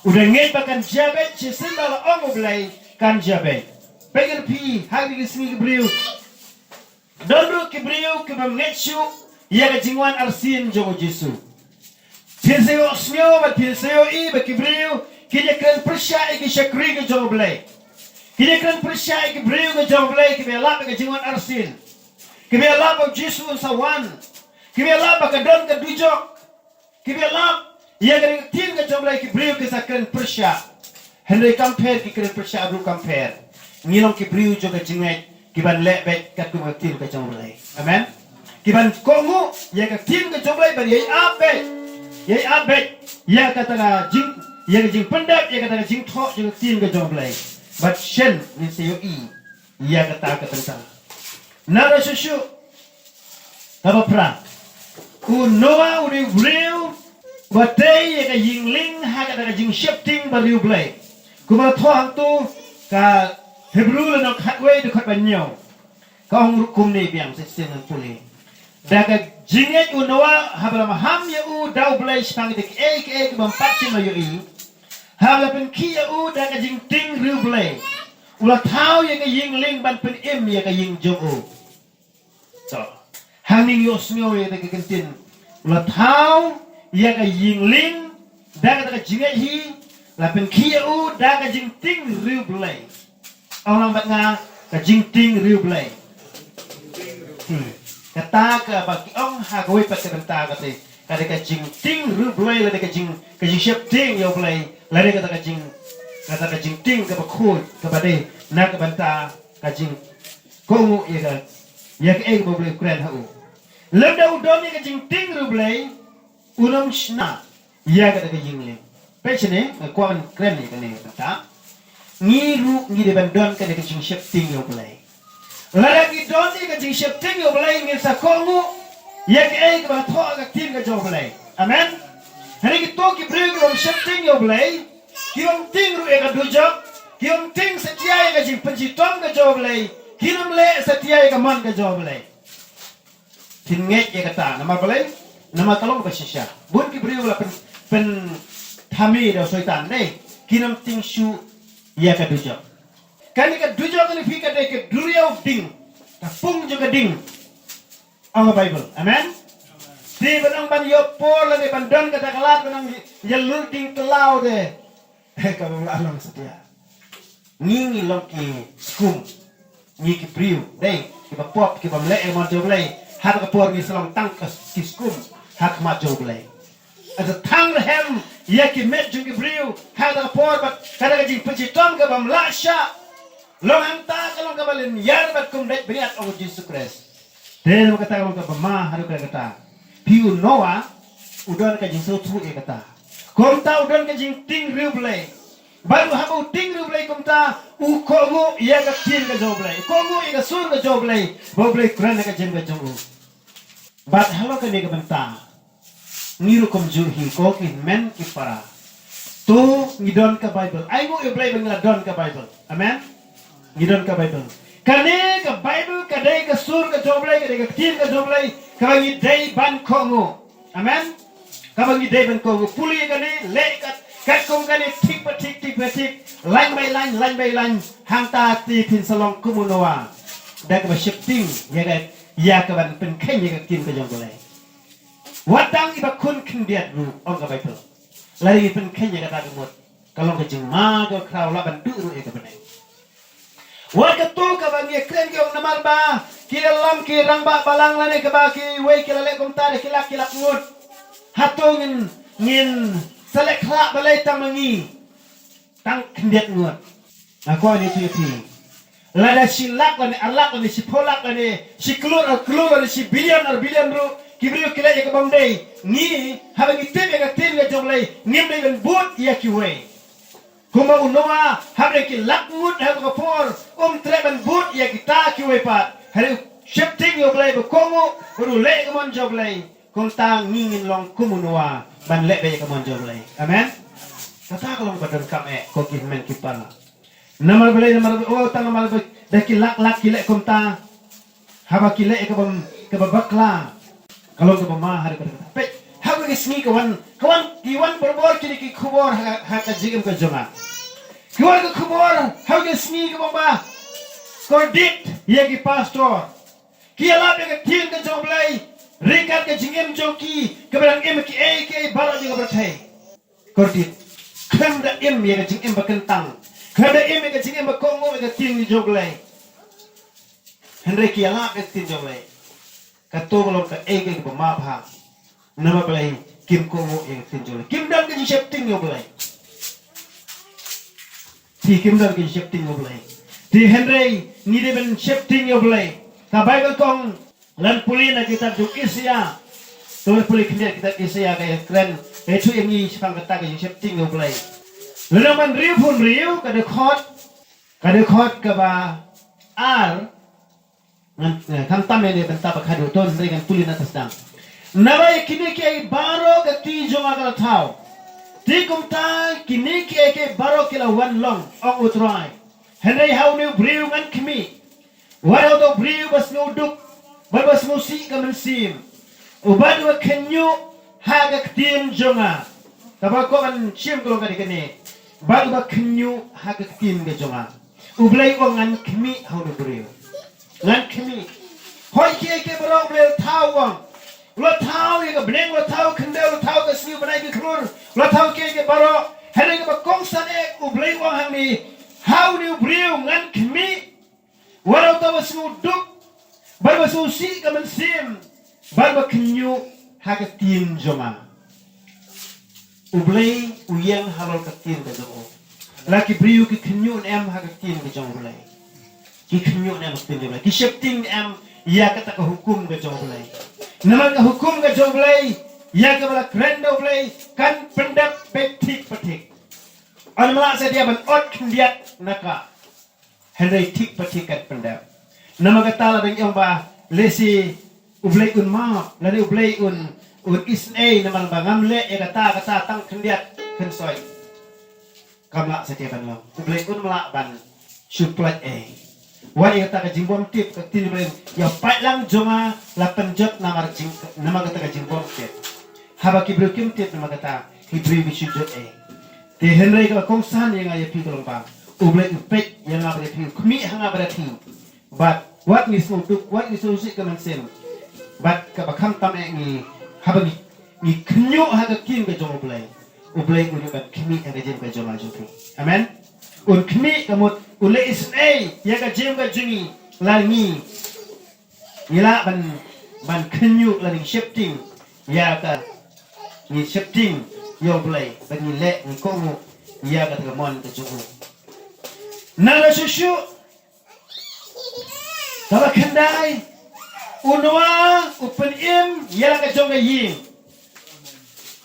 U da ngeit ba kan jia beit, shisien la ong U Blei kan jia beit. Peit ïa phi, ha kine ki sngi ki briew, don ruh ki briew ki bym ngeit shuh ïa ka jingwan arsien jong U Jisu. Phin sa ïohsngew bad phin sa ïohi ba ki briew kin ïakren pyrshah ïa ki shakri ka jong U Blei. Kin ïakren pyrshah ïa ki briew ka jong U Blei kiba ïalap ïa ka jingwan arsien, kiba ïalap ba U Jisu un sa wan, kiba ïalap ba ka don ka dujok, kiba ïalap ïa ka ktien ka jong U Blei. Ki briew ki sa kren pyrshah. Hynrei kam pher, ki kren pyrshah ruh kam pher. Ngi long ki briew jong ka jingngeit, ki ban leh beit katkum ka ktien ka jong U Blei. Amen. Ki ban kohnguh ïa ka ktien ka jong U Blei, ban ïai ap beit, ïai ap beit ïa kata ka jing, ïa ka jingpyndep, ïa kata ka jingthoh jong ka ktien ka jong U Blei. Bad shen ngin sa ïohi ïa kata ka bynta. Nara shuh shuh, kaba phra, u Noah u dei u briew ba tei ïa ka ïing lieng ha kata ka jingsheptieng bad riewblei. Kumba thoh hangto ka Hebru lynnong khatwei dkhot ba hynñiew, ka ong ruh kumne biang, sa shisien ngan pule. Da ka jingngeit u Noah, haba la maham ïa u da U Blei shaphang kita kiei kiei ki bym pat shym la ïohi, haba la pynkhih ïa u da ka jingtieng riewblei, u la thaw ïa ka ïing lieng ban pynim ïa ka ïing jong u. To, hangne ngi ïohsngew ïa ka ktien, u la thaw ïa ka ïing lieng da kata ka jingngeit hi, la pynkhih ïa u da ka jingtieng riewblei. Ong lang bad nga, ka jingtieng riewblei. Hmm. Kata kaba ki ong ha kawei pat ka bynta kata, ka dei ka jingtieng riewblei, lane ka jing, ka jingsheptieng ïa U Blei, lane kata ka jing, kata ka jingtieng kaba khuid, kaba dei na ka bynta ka jingkohnguh ïa ka, ïa kaei kaba U Blei u kren ha u. Lymda u don ïa ka jingtieng riewblei, un ym shna ïa kata ka ïing lieng. Peit shane, nga kwah ban kren ïa kane ka bynta. Ngi ruh ngi dei ban don kane ka jingsheptieng ïa U Blei. Lada ngi don ïa ka jingsheptieng ïa U Blei, ngin sa kohnguh ïa kaei kaba thoh ha ka ktien ka jong U Blei. Amen. Hynrei kito ki briew ki bym sheptieng ïa U Blei, ki ym tieng ruh ïa ka dujok, ki ym tieng satia ïa ka jingpynshitom ka jong U Blei, ki ym leh satia ïa ka mon ka jong U Blei. Phin ngeit ïa kata, namar balei? Namar ka long ka shisha. Bun ki briew la pyn, pynthame da u Soitan, dei, kin ym tieng shuh ïa ka dujok. Kane ka dujok kane phi ka dei ka duriaw ding, ka pung jong ka ding. Ong ka Baibl. Amen. Te ban ong ban ïoh por lane ban don kata ka lad ban ong ïa lur ding tlaw de. Ka bym lah long satia. Ngi ngi long ki skum. Ngi ki briew, dei, kiba pop, kiba ym leh ïa ka mon jong U Blei. Ha kata ka por ngi sa long tang ki skum ha khmat jong U Blei. Hynrei tang rhem ïa ki met jong ki briew ha kata ka por bad kata ka jingpynshitom kaba ym lah shah. Long hangta ka long kaba lynñiar bad kum dei bniat, ong u Jisu Khrist. Te namar kata ka long kaba ma haduh katta katta. Phi, u Noah u don ka jingsngewthuh ïa kata. Kumta u don ka jingtieng riewblei. Bad haba u tieng riewblei kumta, u kohnguh ïa ka ktien ka jong U Blei, u kohnguh ïa ka sur ka jong U Blei ba U Blei u kren ha ka jingim ka jong u. Bad halor kane ka bynta, ngi ruh kumjuh hi, ko ki hynmen ki para, to ngi don ka Baibl. Ai nguh ïa U Blei ba ngi la don ka Baibl. Amen. Ngi don ka Baibl. Kane ka Baibl ka dei ka sur ka jong U Blei, ka dei ka ktien ka jong U Blei kaba ngi dei ban kohnguh. Amen. Kaba ngi dei ban kohnguh. Pule ïa kane, leh kat, katkum kane, thik pa thik, thik pa thik, lain bai lain, lain bai lain. Hangta te phin sa long kum u Noah, da kaba sheptieng ïa ka, ïa ka ban pynkheiñ ïa ka ktien ka jong U Blei. Wat tang iba khun khyndiat ruh, ong ka Baibl, lada ngi pynkheiñ ïa kata ka mut, ka long ka jingma kaba khraw, lah ban duh ruh ïa ka bneng. Wat kato kaba ngi kren ki ong namar ba ki la long ki rangbah balang lane kaba kiwei ki la leh kumta da ki lak ki lak ngut. Hato ngin, ngin sa leh khlak balei tang ma ngi tang khyndiat ngut? Nga kwah ïathuh ïa phi. Lada shi lak lane ar lak lane shiphew lak lane shi klur ar klur lane shi billion ar billion ruh ki briew ki leh ïa ka bym dei, ngi, haba ngi tip ïa ka ktien ka jong U Blei, ngim dei ban bud ïa kiwei. Kumba u Noah, haba ki lak ngut ha ka por, um treh ban bud ïa kita kiwei pat. Hynrei u sheptieng ïa U Blei, ba kohnguh, ba u leh ïa ka mon jong U Blei. Kumta ngi ngin long kum u Noah, ban leh beit ïa ka mon jong U Blei. Amen. Kata ka long ba donkam eh, ko ki hynmen ki para. Namar balei, namar ba, oh, tang namar ba da ki lak lak ki leh kumta. Haba ki leh kaba, kaba bakla, ka long kaba ma ha ka. Peit, ha ka sngi ka wan, ka wan, ki wan barabor kine ki khubor ha, ha ka jingim ka jong nga. Ki wan ka khubor ha ka sngi kaba ma. Kordit ïa ki pastor. Ki ïalap ïa ka ktien ka jong U Blei ryngkat ka jingim jong ki, kaba dang im kiei kiei baroh jong ka pyrthei. Kordit. Khlem da im ïa ka jingim ba kyntang. Khlem da im ïa ka jingim ba kohnguh ïa ka ktien jong U Blei. Hynrei ki ïalap ïa ka ktien jong U Blei. Kato ka long kaei kaei kaba ma bha. Namar balei? Kim kohnguh ïa ka ktien jong U Blei. Kim don ka jingsheptieng ïa U Blei. Te kim don ka jingsheptieng ïa U Blei. Te hynrei ngi dei ban sheptieng ïa U Blei. Ka Baibl ka ong, lada pule na kitab jong Isaïah. To pule khyndiat kitab Isaïah ka ïakren, ka ïathuh ïa ngi shaphang kata ka jingsheptieng ïa U Blei. Lada ban review, review ka dkhot, ka dkhot kaba ar, ngan, eh, khamtam ïa ne bynta ba khadduh, to hynrei ngan pule na ta sdang. Naba ïa kine kiei baroh ka kti jong nga ka la thaw. Te kumta kine kiei kiei baroh ki la wan long, ong U Trai. Hynrei ha une u briew ngan khmih. Wat ha uto u briew ba sngewduk bad ba sngewsih ka mynsiem, u bad uba khynñiuh ha ka ktien jong nga. Kaba kwah ban shim ka long kane kane. Bad uba khynñiuh ha ka ktien ka jong nga. U Blei u ong ngan khmih ha une u briew. Ngan khmih. Hooid kiei kiei baroh U Blei u la thaw, u ong. U la thaw ïa ka bneng, u la thaw ka khyndew, u la thaw ka sngi, u bnai, ki khlur, u la thaw kiei kiei baroh. Hynrei kaba kongsan eh, U Blei u ong hangne, ha une u briew ngan khmih. Wat ha uta uba sngewduk bad uba sngewsih ka mynsiem bad uba khynñiuh ha ka ktien jong nga. U Blei u ïeng halor ka ktien ka jong u. La ki briew ki khynñiuh ne em ha ka ktien ka jong U Blei? Ki khynñiuh ne em ha ka ktien jong U Blei? Ki sheptieng ne em ïa kata ka hukum ka jong U Blei? Namar ka hukum ka jong U Blei, ïa kaba la kren da U Blei, kan pyndep beit thik pa thik. Ym lah satia ban ot khyndiat na ka. Hynrei thik pa thik kan pyndep. Namar kata la dang ong ba lehse U Blei un map, lane U Blei un, un isynei, namar ba ngam leh ïa kata, kata tang khyndiat khynsoit. Kam lah satia ban long. U Blei un map ban shu pynlait ei. Wat ïa kata ka jingbymtip, ka ktien U Blei, ïa u paidlang jong nga la pynjot namar jing, namar kata ka jingbymtip. Haba ki briew kim tip namar kata, ki briew ki shu jot ei. Te hynrei kaba kongsan ïa nga ïa phi ka long ba U Blei u peit ïa nga bad ïa phi, u khmih ha nga bad ïa phi. Bad wat ngi sngewduk, wat ngi sngewsih ka mynsiem. Bad kaba khamtam eh ngi, haba ngi, ngi khynñiuh ha ka ktien ka jong U Blei, U Blei un ïoh ban khmih ha ka jingim ka jong nga jong phi. Amen. Un khmih ka mut u leh isynei ïa ka jingim ka jong ngi, la ngi Ngi lah ban, ban khynñiuh lane ngi sheptieng ïa ka, ngi sheptieng ïa U Blei, ban ngi leh, ngi kohnguh ïa kata ka mon ka jong u. Nang la shuh shuh, kaba khyndai, u Noah u pynim ïa la ka jong ka ïing.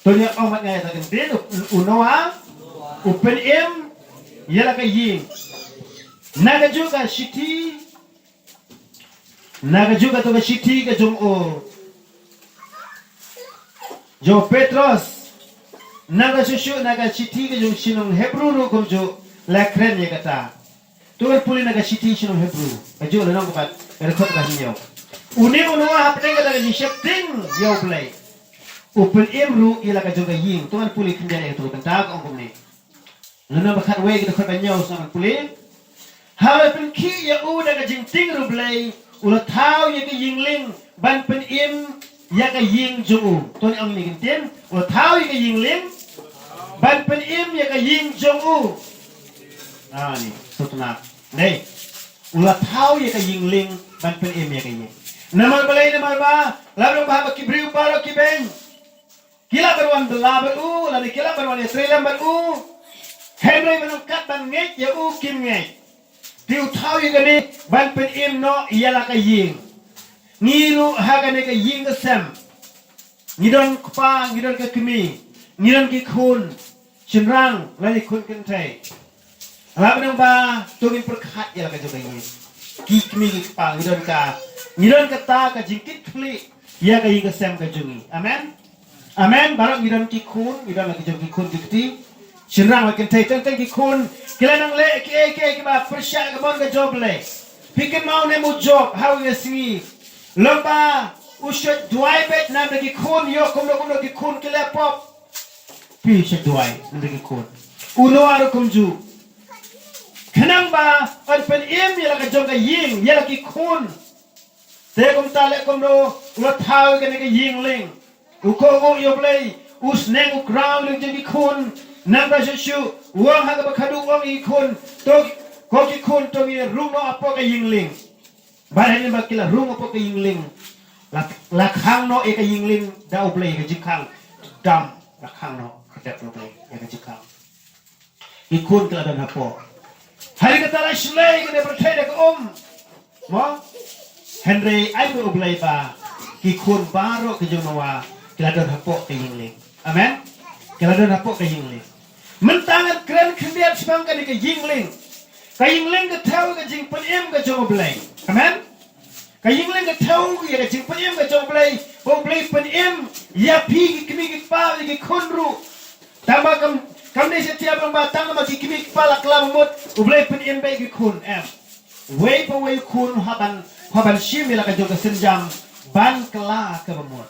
To ngin ong bad nga ïa kata ka ktien, u, u Noah u pynim ïa la ka ïing. Na kajuh ka shithi, na kajuh katu ka shithi ka jong u, jong u Petros, na ka shuh shuh na ka shithi ka jong shnong Hebru ruh kumjuh la kren ïa kata. To ngan pule na ka shithi shnong Hebru, kajuh lynnong kaba, ka dkhot kaba hynñiew. Une u Noah hapdeng kata ka jingsheptieng ïa U Blei, u pynim ruh ïa la ka jong ka ïing. To ngan pule khyndiat ïa katu ka bynta, ka ong kumne. Lynnong ba khatwei ka dkhot ba hynñiew, sngap ban pule. Haba la pynkhih ïa u da ka jingtieng riewblei, u la thaw ïa ka ïing lieng ban pynim ïa ka ïing jong u. To ngin ong ïa kane ka ktien, u la thaw ïa ka ïing lieng ban pynim ïa ka ïing jong u. Ani, sngewtynnat. Dei. U la thaw ïa ka ïing lieng ban pynim ïa ka ïing. Namar balei? Namar ba la ruh ba haba ki briew baroh ki beiñ, ki lah ban wan bylla bad u, lane ki lah ban wan ïatrei lem bad u, hynrei ban kat ban ngeit ïa u kim ngeit. Te u thaw ïa kane ban pynim noh ïa la ka ïing. Ngi ruh ha kane ka ïing ka sem, ngi don kpa, ngi don ka kmie, ngi don ki khun shynrang lane khun kynthei. Lah ban ong ba to ngin pyrkhat ïa la ka jong ka ïing. Ki kmie ki kpa, ngi don ka, ngi don kata ka jingkitkhlieh ïa ka ïing ka sem ka jong ngi. Amen. Amen. Baroh ngi don ki khun, ngi don la ki jong ki khun ki kti, shynrang la kynthei, teng teng ki khun ki la nang leh kiei kiei kiba pyrshah ka mon ka jong U Blei. Phi kynmaw ne em u Job, ha kawei ka sngi Lem ba u shu duwai beit namar ki khun, ïoh kumno kumno ki khun ki la pop. Phi shu duwai namar ki khun. U Noah ruh kumjuh. Khnang ba yn pynim ïa la ka jong ka ïing, ïa la ki khun. Te kumta leh kumno, u la thaw ïa kane ka ïing lieng. U kohnguh ïa U Blei, u sneng u khraw lyngba jong ki khun. Nangta shuh shuh, u ong ha kaba khadduh u ong ïa ki khun, to, ko ki khun, to ngin rung noh hapoh ka ïing lieng. Bad hadien ba ki la rung hapoh ka ïing lieng, la, la khang noh ïa ka ïing lieng da U Blei ïa ka jingkhang. Dam, la khang noh kyrdan U Blei ïa ka jingkhang. Ki khun ki la don hapoh. Hynrei kata la shlei kane pyrthei da ka um. Mo? Hynrei ai nguh U Blei ba ki khun baroh ki jong Noah ki la don hapoh ka ïing lieng. Amen. Ki la don hapoh ka ïing lieng. Mynta ngan kren khyndiat shaphang kane ka ïing lieng. Ka ïing lieng ka thew ka jingpynim ka jong U Blei. Amen. Ka ïing lieng ka thew ïa ka jingpynim ka jong U Blei, ba U Blei pynim ïa phi ki kmie ki kpa, ïa ki khun ruh. Tang ba kam, kam dei sha tiap lang ba tang ba ki kmie ki kpa la kylla ba mut, U Blei pynim beit ïa ki khun, em. Wei pa wei u khun u hap ban, u hap ban shim ïa la ka jong ka sienjam ban kylla kaba mut.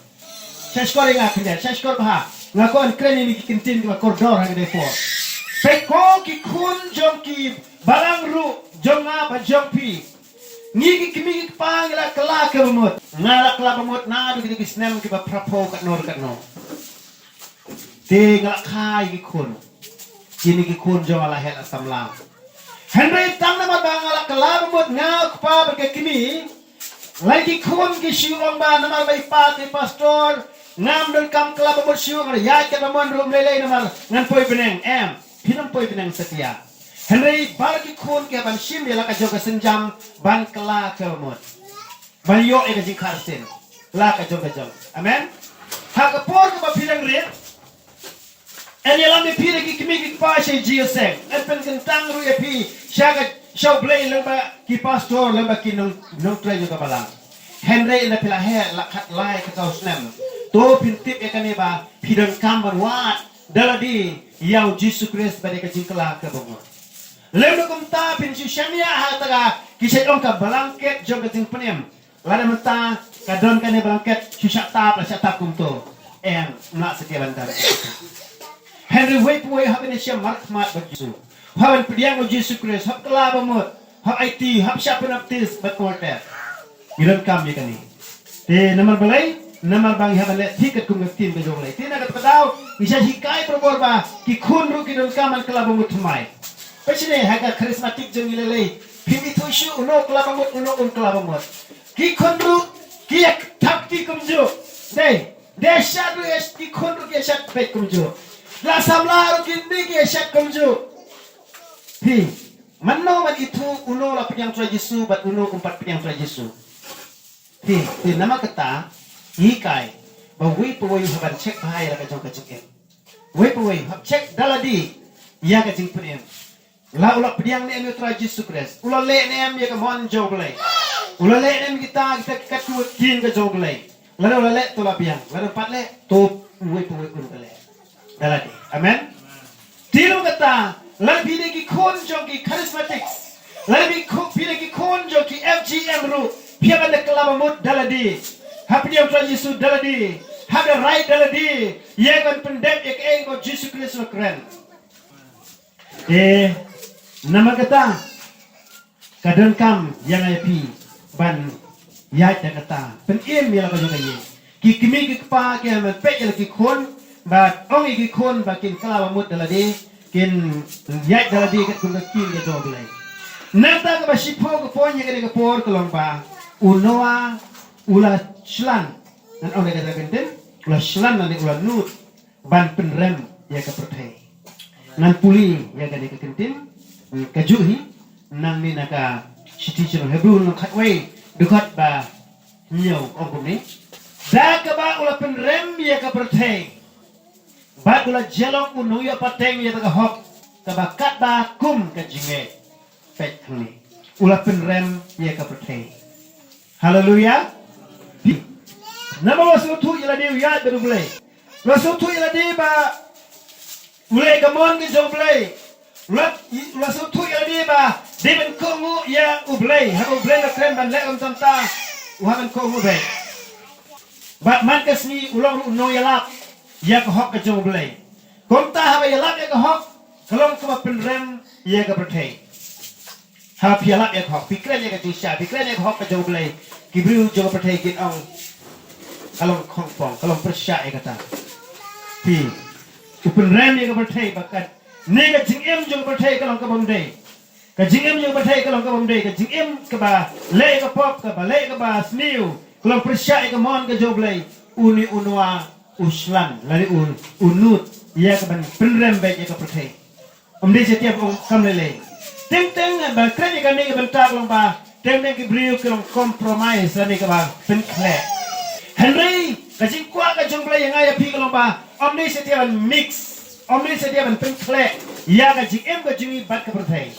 Sha shkor ïa nga khyndiat, sha shkor bha. Nga kwah ban kren ïa kine ki kyntien kiba kordor ha kane ka por. Peit ko ki khun jong ki balang ruh, jong nga bad jong phi. Ngi ki kmie ki kpa ngi la kylla kaba mut. Nga la kylla ba mut naduh kine ki snem kiba phra phew katno katno. Te nga la kha ïa ki khun. Kine ki khun jong nga la heh la samla. Hynrei tang namar ba nga la kylla ba mut, nga u kpa bad ka kmie. Lada ki khun ki shu ong ba namar ba i pa ka i pastor, ngam donkam kylla ba mut shuh, nga ïaid katba mon ruh ym lei lei namar ngan poi bneng, em. Phin ym poi bneng satia. Hynrei baroh ki khun ki hap ban shim ïa la ka jong ka sienjam ban kylla kaba mut. Ban ïoh ïa ka jingkhar sien. La ka jong ka jong. Amen. Ha ka por kaba phi dang rit, yn ïalam ïa phi da ki kmie ki kpa sha Jingïaseng. Yn pynkyntang ruh ïa phi sha ka, sha U Blei lyngba ki pastor, lyngba ki nong, nongtrei jong ka balang. Hynrei ynda phi la heh la khatlai khatsaw snem, to phin tip ïa kane ba phi donkam ban wad da lade ïa U Jisu Khrist bad ïa ka jingkylla kaba mut. Lem da kumta phin shu shaniah ha kata ka, ki shait ong ka blanket jong ka jingpynim. Lada mynta ka don kane blanket, shu shah tap la shah tap kumto. Em, ym lah satia ban don. Hynrei wei pa wei hap ban ïashem markhmat bad U Jisu. Hap ban pdiang ïa U Jisu Khrist, hap kylla ba mut, hap aiti, hap shah pynbaptis bad ka altar. Ngi donkam ïa kane. Te namar balei, namar ba ngi hap ban leh thik katkum ka ktien ka jong U Blei. Te na kata ka daw ngi shah hikai barabor ba ki khun ruh ki donkam ban kylla ba mut thymmai. Peit shane ha ka charismatic jong ngi lei lei, phim ithuh shuh uno kylla ba mut, uno um kylla ba mut. Ki khun ruh ki ïa thap kti kumjuh. Dei, dei shad ruh ïa ki khun ruh ki ïa shad beit kumjuh. La samla ruh ki dei ki ïa shad kumjuh. Phi, mano ban ithuh uno la pdiang Trai Jisu bad uno um pat pdiang Trai Jisu? Phi, phi, namar kata, ngi hikai ba wei pa wei u hap ban check bha ïa la ka jong ka jingim. Wei pa wei u hap check da lade ïa ka jingpynim. La u la pdiang ne em ïa u Trai Jisu Khrist. U la leh ne em ïa ka mon jong U Blei. U la leh ne em kita, kita ki katkum ka ktien ka jong U Blei. Lada u la leh to la biang. Lada um pat leh to wei pa wei un ka leh. Da lade. Amen. Te namar kata, lada phi dei ki khun jong ki charismatics, lada phi khu-, phi dei ki khun jong ki F G M ruh, phi hap ban da kylla ba mut da lade. Hap pdiang Trai Jisu da lade. Hap da rai da lade. Ïa ban pyndep ïa kaei ba U Jisu Khrist u la kren. Eh, namar kata, ka donkam ïa nga ïa phi ban ïaid da kata. Pynim ïa la ka jong ka ïing. Ki kmie ki kpa ki hap ban peit ïa la ki khun, bad ong ïa ki khun ba kin kylla ba mut da lade, kin ïaid da lade katkum ka ktien ka jong U Blei. Nangta kaba shiphew ka point ïa kane ka por ka long ba u Noah u la shlan. Ngan ong da kata ka kyntien, u la shlan lane u la nud ban pynrem ïa ka pyrthei. Ngan pule ïa kane ka kyntien, mm, kajuh hi, nangne na ka shithi sha ki nong Hebru lynnong khatwei, dkhot ba hynñiew, ong kumne. Da kaba u la pynrem ïa ka pyrthei, bad u la jia long u nongïoh pateng ïa ka hok, kaba katba kum ka jingngeit. Peit hangne. U la pynrem ïa ka pyrthei. Haleluya. Namar u la sngewthuh ïa lade u ïaid bad U Blei. U la sngewthuh ïa lade ba u leh ka mon ka jong U Blei. U la, u la sngewthuh ïa lade ba dei ban kohnguh ïa U Blei. Haba U Blei u la kren ban leh kumta kumta. u hap ban kohnguh beit. Bad man ka sngi u long ruh u nongïalap ïa ka hok ka jong U Blei. Kumta haba ïalap ïa ka hok, ka long kaba pynrem ïa ka pyrthei. Haba phi ïalap ïa ka hok, phi kren ïa ka jingshai, phi kren ïa ka hok ka jong U Blei, ki briew jong ka pyrthei kin ong ka long khongpong, ka long pyrshah ïa kata. Phi, u pynrem ïa ka pyrthei ba kane ka jingim jong ka pyrthei ka long ka bym dei. Ka jingim jong ka pyrthei ka long ka bym dei, ka jingim kaba leh ïa ka pop, kaba leh ïa kaba sniew, ka long pyrshah ïa ka mon ka jong U Blei. Une u Noah u shlan lane u, u nud ïa ka ban pynrem beit ïa ka pyrthei. Ym dei satia ba u kam lei lei. Teng teng ba kren ïa kane ka bynta ka long ba teng teng ki briew ki long compromise lane kaba pynkhleh. Hynrei ka jingkwah ka jong U Blei ïa nga ïa phi ka long ba ym dei satia ban mix, ym dei satia ban pynkhleh ïa ka jingim ka jong ngi bad ka pyrthei.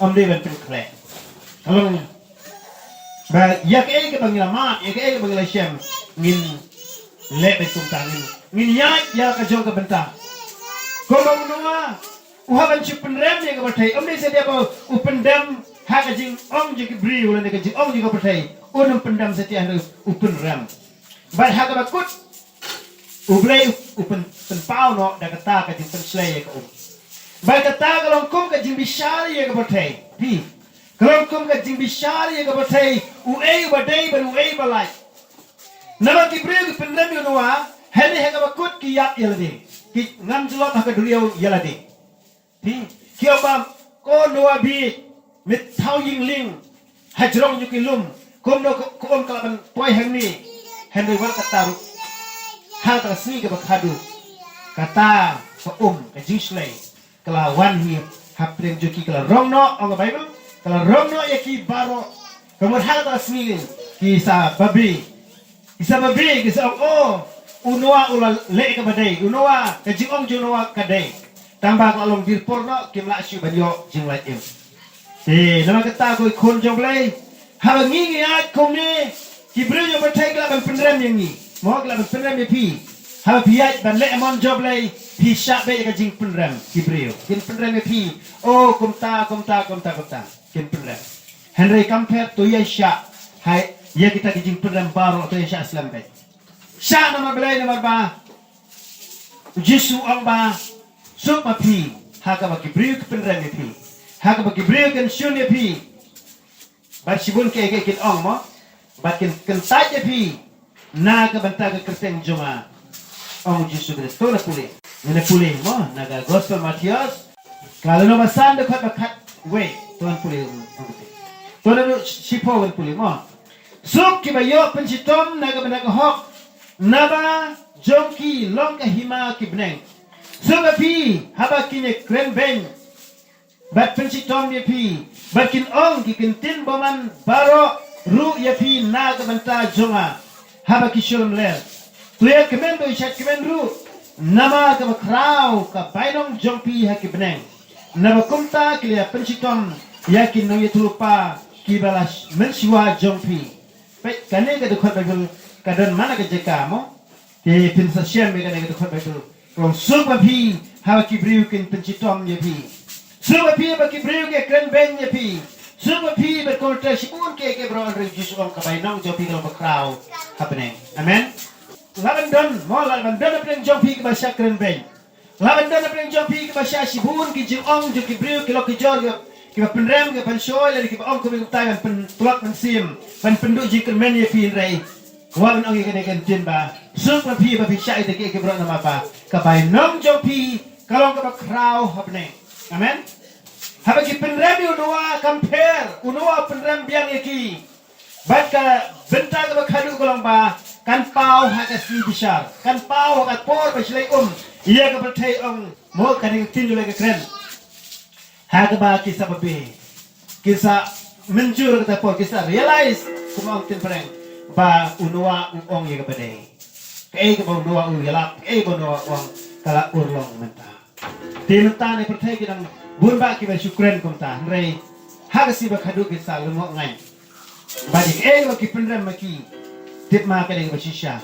Ym dei ban pynkhleh. Ka long ba ïa kaei kaba ngi la mad, ïa kaei kaba ngi la shem, ngin leh beit kumta, ngin, ngin ïaid ïa ka jong ka bynta. Kumba u Noah u hap ban shu pynrem ïa ka pyrthei, ym dei satia ba u pyndem ha ka jingong jong ki briew lane ka jingong jong ka pyrthei. Un ym pyndem satia, hynrei u pynrem. Bad ha kaba kut U Blei u pyn, pynpaw noh da kata ka jingpynshlei ïa ka um. Bad kata ka long kum ka jingbishar ïa ka pyrthei. Phi, ka long kum ka jingbishar ïa ka pyrthei, uei uba dei bad uei uba lait. Namar ki briew ki pynrem ïa u Noah, hynrei ha kaba kut ki ïap ïa lade. Ki ngam jyllop ha ka duriaw ïa lade. Phi, ki ong ba, ko Noah bieit, me thaw ïing lieng hajrong jong ki lum, kumno ka, ka um ka lah ban poi hangne. Hynrei wat kata ruh, ha kata ka sngi kaba khadduh, kata ka um, ka jingshlei, ka la wan hi hapdeng jong ki, ka la rong noh, ong ka Baibl, ka la rong noh ïa ki baroh. Ka mut ha kata ka sngi ki sa babe. Ki sa babe, ki sa ong, oh, u Noah u la leh kaba dei, u Noah, ka jingong jong u Noah ka dei. Tang ba ka la long dirpor noh, kim lah shuh ban ïoh jinglait im. Te namar kata ko ki khun jong U Blei, haba ngi ngi ïaid kumne, ki briew jong ka pyrthei ki lah ban pynrem ïa ngi. Mo, ki lah ban pynrem ïa phi. Haba phi ïaid ban leh mon jong U Blei, phi shah beit ïa ka jingpynrem ki briew. Kin pynrem ïa phi. Oh, kumta, kumta, kumta, kumta. Kin pynrem. Hynrei kam pher, to ïa shah ha ïa kita ki jingpynrem baroh, to ïa shah slem beit. Shah namar balei? Namar ba U Jisu u ong ba suk ma phi ha kaba ki briew ki pynrem ïa phi, ha kaba ki briew kin shun ïa phi. Bad shibun kiei kiei kin ong, mo, bad kin kyntait ïa phi na ka bynta ka kyrteng jong nga, ong U Jisu Khrist. To ngan pule, ngan pule, mo, na ka Gospel Mathaios, ka lynnong ba san, dkhot ba khatwei. To ngan pule, to ngan pule, mo. Suk kiba ïoh pynshitom na ka bynta ka hok, naba jong ki long ka hima ki bneng. Suk ïa phi haba kin ïa kren beiñ bad pynshitom ïa phi, bad kin ong ki ktien bymman baroh ruh ïa phi na ka bynta jong nga haba ki shu lamler. To ïa kmen, to ïa shait kmen ruh, namar kaba khraw ka bainong jong phi ha ki bneng. Naba kumta ki la ïa pynshitom ïa ki nongïathuhlypa kiba la mynshuwa jong phi. Peit, kane ka dkhot Baibl ka don man la ka jaka, mo. Te phin sa shem ïa kane ka dkhot Baibl. Ka ong, suk ma phi haba ki briew kin pynshitom ïa phi. Suk ma phi haba ki briew ki kren beiñ ïa phi. Suk ma phi bad kumta shibun kiei kiei baroh, hynrei U Jisu u ong ka bainong jong phi ka long bakhraw ha bneng. Amen. Lah ban don, mo, lah ban don hapdeng jong phi kiba shah kren beiñ. Lah ban don hapdeng jong phi kiba shah shibun ki jingong jong ki briew, ki lok ki jor, kiba, kiba pynrem, kiba pynshoi, lane kiba ong kumne kumtai ban pyntlot mynsiem, ban pynduh jingkyrmen ïa phi, hynrei wat ban ong ïa kane ka ktien ba suk ma phi ba phi shah ïa kita kiei kiei baroh, namar ba ka bainong jong phi ka long kaba khraw ha bneng. Amen. Haba ki pynrem ïa u Noah, kam pher, u Noah u pynrem biang ïa ki. Bad ka bynta kaba khadduh ka long ba kan paw ha ka sngi bishar, kan paw ha ka por ba shlei um ïa ka pyrthei, ong, mo, kane ka ktien jong U Blei ka kren. Ha kaba ki sa babe, ki sa mynjur kata por, ki sa realize, kumba ong ktien phareng, ba u Noah u ong ïa kaba dei. Kaei kaba u Noah u ïalap, kaei ba u Noah u ong, ka la urlong mynta. Te mynta ne pyrthei ki dang bun bah kiba shu kren kumta, hynrei ha ka sngi ba khadduh ki sa lyngngoh ngaiñ. Bad ïa kaei ba ki pynrem ma ki, tip ma ka dei kaba shisha.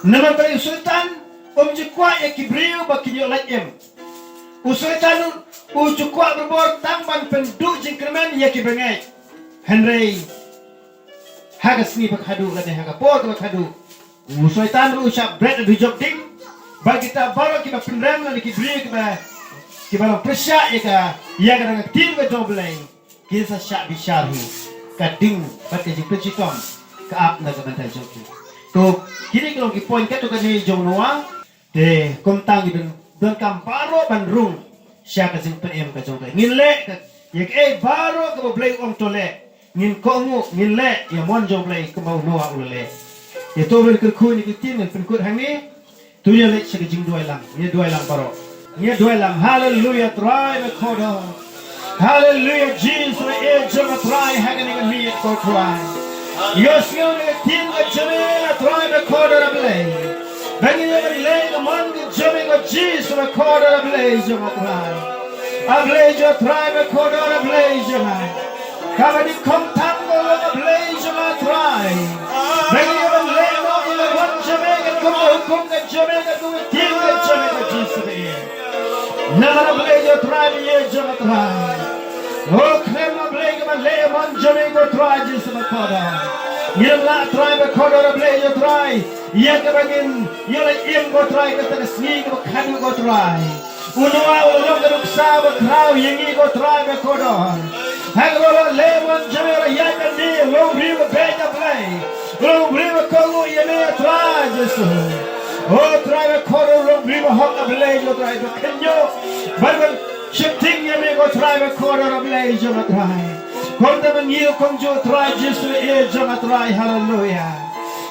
Namar balei? U Soitan um ju kwah ïa ki briew ba kin ïoh lait im. U Soitan u, u ju kwah barabor tang ban pynduh jingkyrmen ïa ki bangeit. Hynrei Ha ka sngi ba khadduh lane ha ka por ba khadduh, u Soitan ruh u shah bret u jop ding. Ba kita baroh kiba pynrem lane ki briew kiba, kiba long pyrshah ïa ka, ïa ka dang ka ktien ka jong U Blei, kin sa shah bishar hi. Ka ding bad ka jingpynshitom ka ap na ka bynta jong ki. To, kine ki long ki point katto katne jong Noah. Te kumta ngi don, donkam baroh ban rung sha ka jingpynim ka jong ka. Ngin leh ka, ïa kaei baroh kaba U Blei u ong to leh. Ngin kohnguh, ngin leh ïa mon jong U Blei kumba u Noah u la leh. Ïa to ban kyrkhu ïa ki ktien ngan pynkut hangne. To ïa leit sha ka jingduwai lang, ïa duwai lang baroh. Ïa duwai lang, haleluya Trai ba kordor. Haleluya Jisu, e jong nga Trai ha kane ka miet ko Trai. Ïohsngew ïa ka ktien ka jong me Trai ba kordor A Blei. Ba ngin ïa leh ka mon ka jong me ko Jisu ba kordor A Blei jong nga Trai. A Blei jong nga Trai ba kordor A Blei jong nga. Kaba nyngkong tam ko long A Blei jong nga Trai. Ba ngin ïa leh noh ïa ka mon jong me katkum ka hukum ka jong me katkum ka ktien ka jong me ko Jisu ba ïeit. Namar A Blei jong nga Trai ba ïeit jong nga Trai. O khlem A Blei kaba leh mon jong me ko Trai Jisu ba kordor. Ngim lah Trai ba kordor A Blei jong nga Trai. Ïa kaba ngin ïa la im ko Trai kata ka sngi kaba khadduh ko Trai. U Noah u la long ka nuksa ba khraw ïa ngi ko Trai ba kordor. Ha kaba u la leh mon jong me u la ïaid lynti u long briew ba beit ïa Blei. U long briew ba kohnguh ïa me Trai Jisu. O Trai ba kordor u long briew ba hok ïa Blei jong Trai ba kynjoh. Ba ban sheptieng ïa me ko Trai ba kordor A Blei jong nga Trai. Kumta ba ngi u kumjuh Trai Jisu e jong nga Trai haleluya.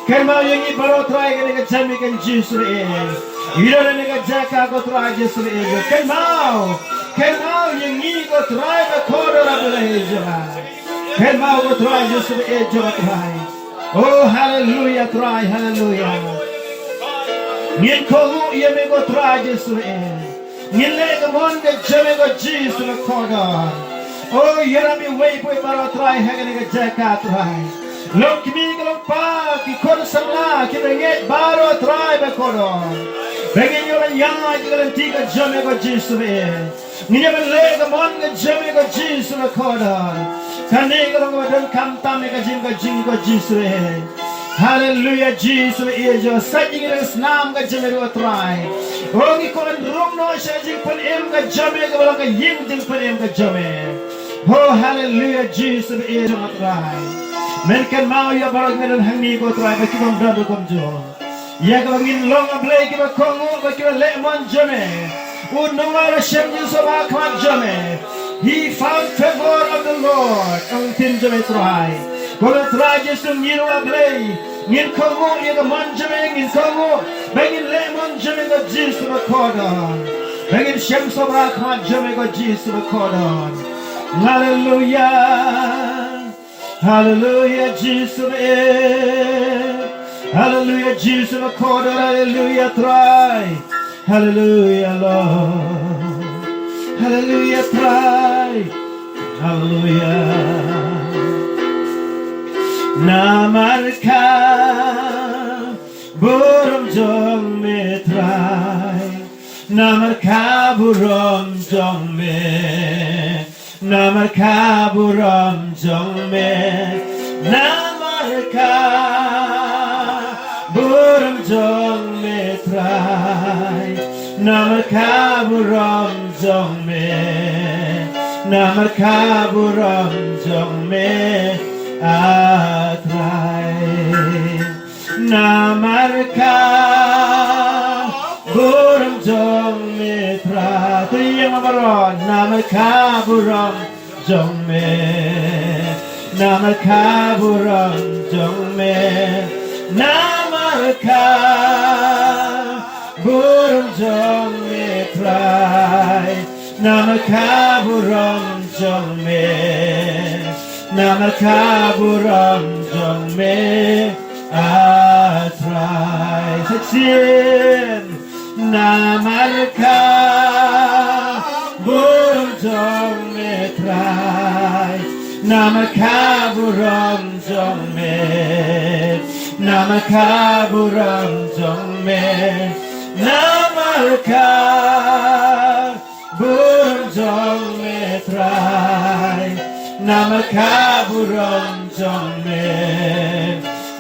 Kynmaw ïa ngi baroh Trai kane ka jingmih kan Jisu e. Ïa kane ka jaka ko Trai Jisu e. Kynmaw. Kynmaw ïa ngi ko Trai ba kordor A Blei jong nga. Kynmaw ko Trai Jisu e jong nga Trai. O haleluya Trai haleluya. Ngin kohnguh ïa me ko Trai Jisu e. Ngin leh ka mon ka jong me ko Jisu ba kordor. O ïarap ïa uwei pa uwei baroh Trai ha kane ka jaka Trai. Long kmie ka long kpa ki khun samla kiba ngeit baroh Trai ba kordor. Ba ngin ïoh ban ïaid ïa ka lynti ka jong me ko Jisu ba ïeit. Ngin ïa ban leh ka mon ka jong me ko Jisu ba kordor. Kane ka long kaba donkam tam ïa ka jing ka jong ngi ko Jisu ba ïeit. Haleluya Jisu ba ïeit jong nga, sait ïa ngi da ka snam ka jong me ruh Trai. O ngi kwah ban rung noh sha ka jingpynim ka jong me kaba long ka ïing jingpynim ka jong me. O haleluya Jisu ba ïeit jong nga Trai. Men kynmaw ïa baroh ngi don hangne ko Trai ba ki bym don ruh kumjuh. Ïa kaba ngin long A Blei kiba kohnguh ba kiba leh mon jong me. U Noah u la shem jingsngewbha ha khmat jong me. He found favor of the Lord. Ong ktien jong me Trai. Ko Trai Jisu ngi ruh A Blei. Ngin kohnguh ïa ka mon jong me ngin kohnguh. Ba ngin leh mon jong me ko Jisu ba kordor. Ba ngin shem sngewbha ha khmat jong me ko Jisu ba kordor. Haleluya. Haleluya Jisu ba ïeit. Haleluya Jisu ba kordor. Haleluya Trai. Haleluya Lord. Haleluya Trai. Haleluya. Namar ka burom jong me Trai. Namar ka burom jong me. Namar ka burom jong me. Namar ka burom jong me Trai. Namar ka burom jong me. Namar ka burom jong me. A Trai. Namar ka burom jong me Trai. To ïa ma baroh. Namar ka burom jong me. Namar ka burom jong me. Namar ka burom jong me Trai. Namar ka burom jong me. Namar ka burom jong me. A Trai. Sa shisien. Namar ka burom jong me Trai. Namar ka burom jong me. Namar ka burom jong me. Namar ka burom jong me Trai. Namar ka burom jong me.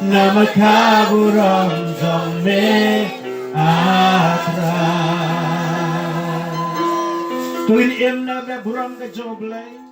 Namar ka burom jong me, ah Trai. To ngin im na ka burom ka jong U Blei.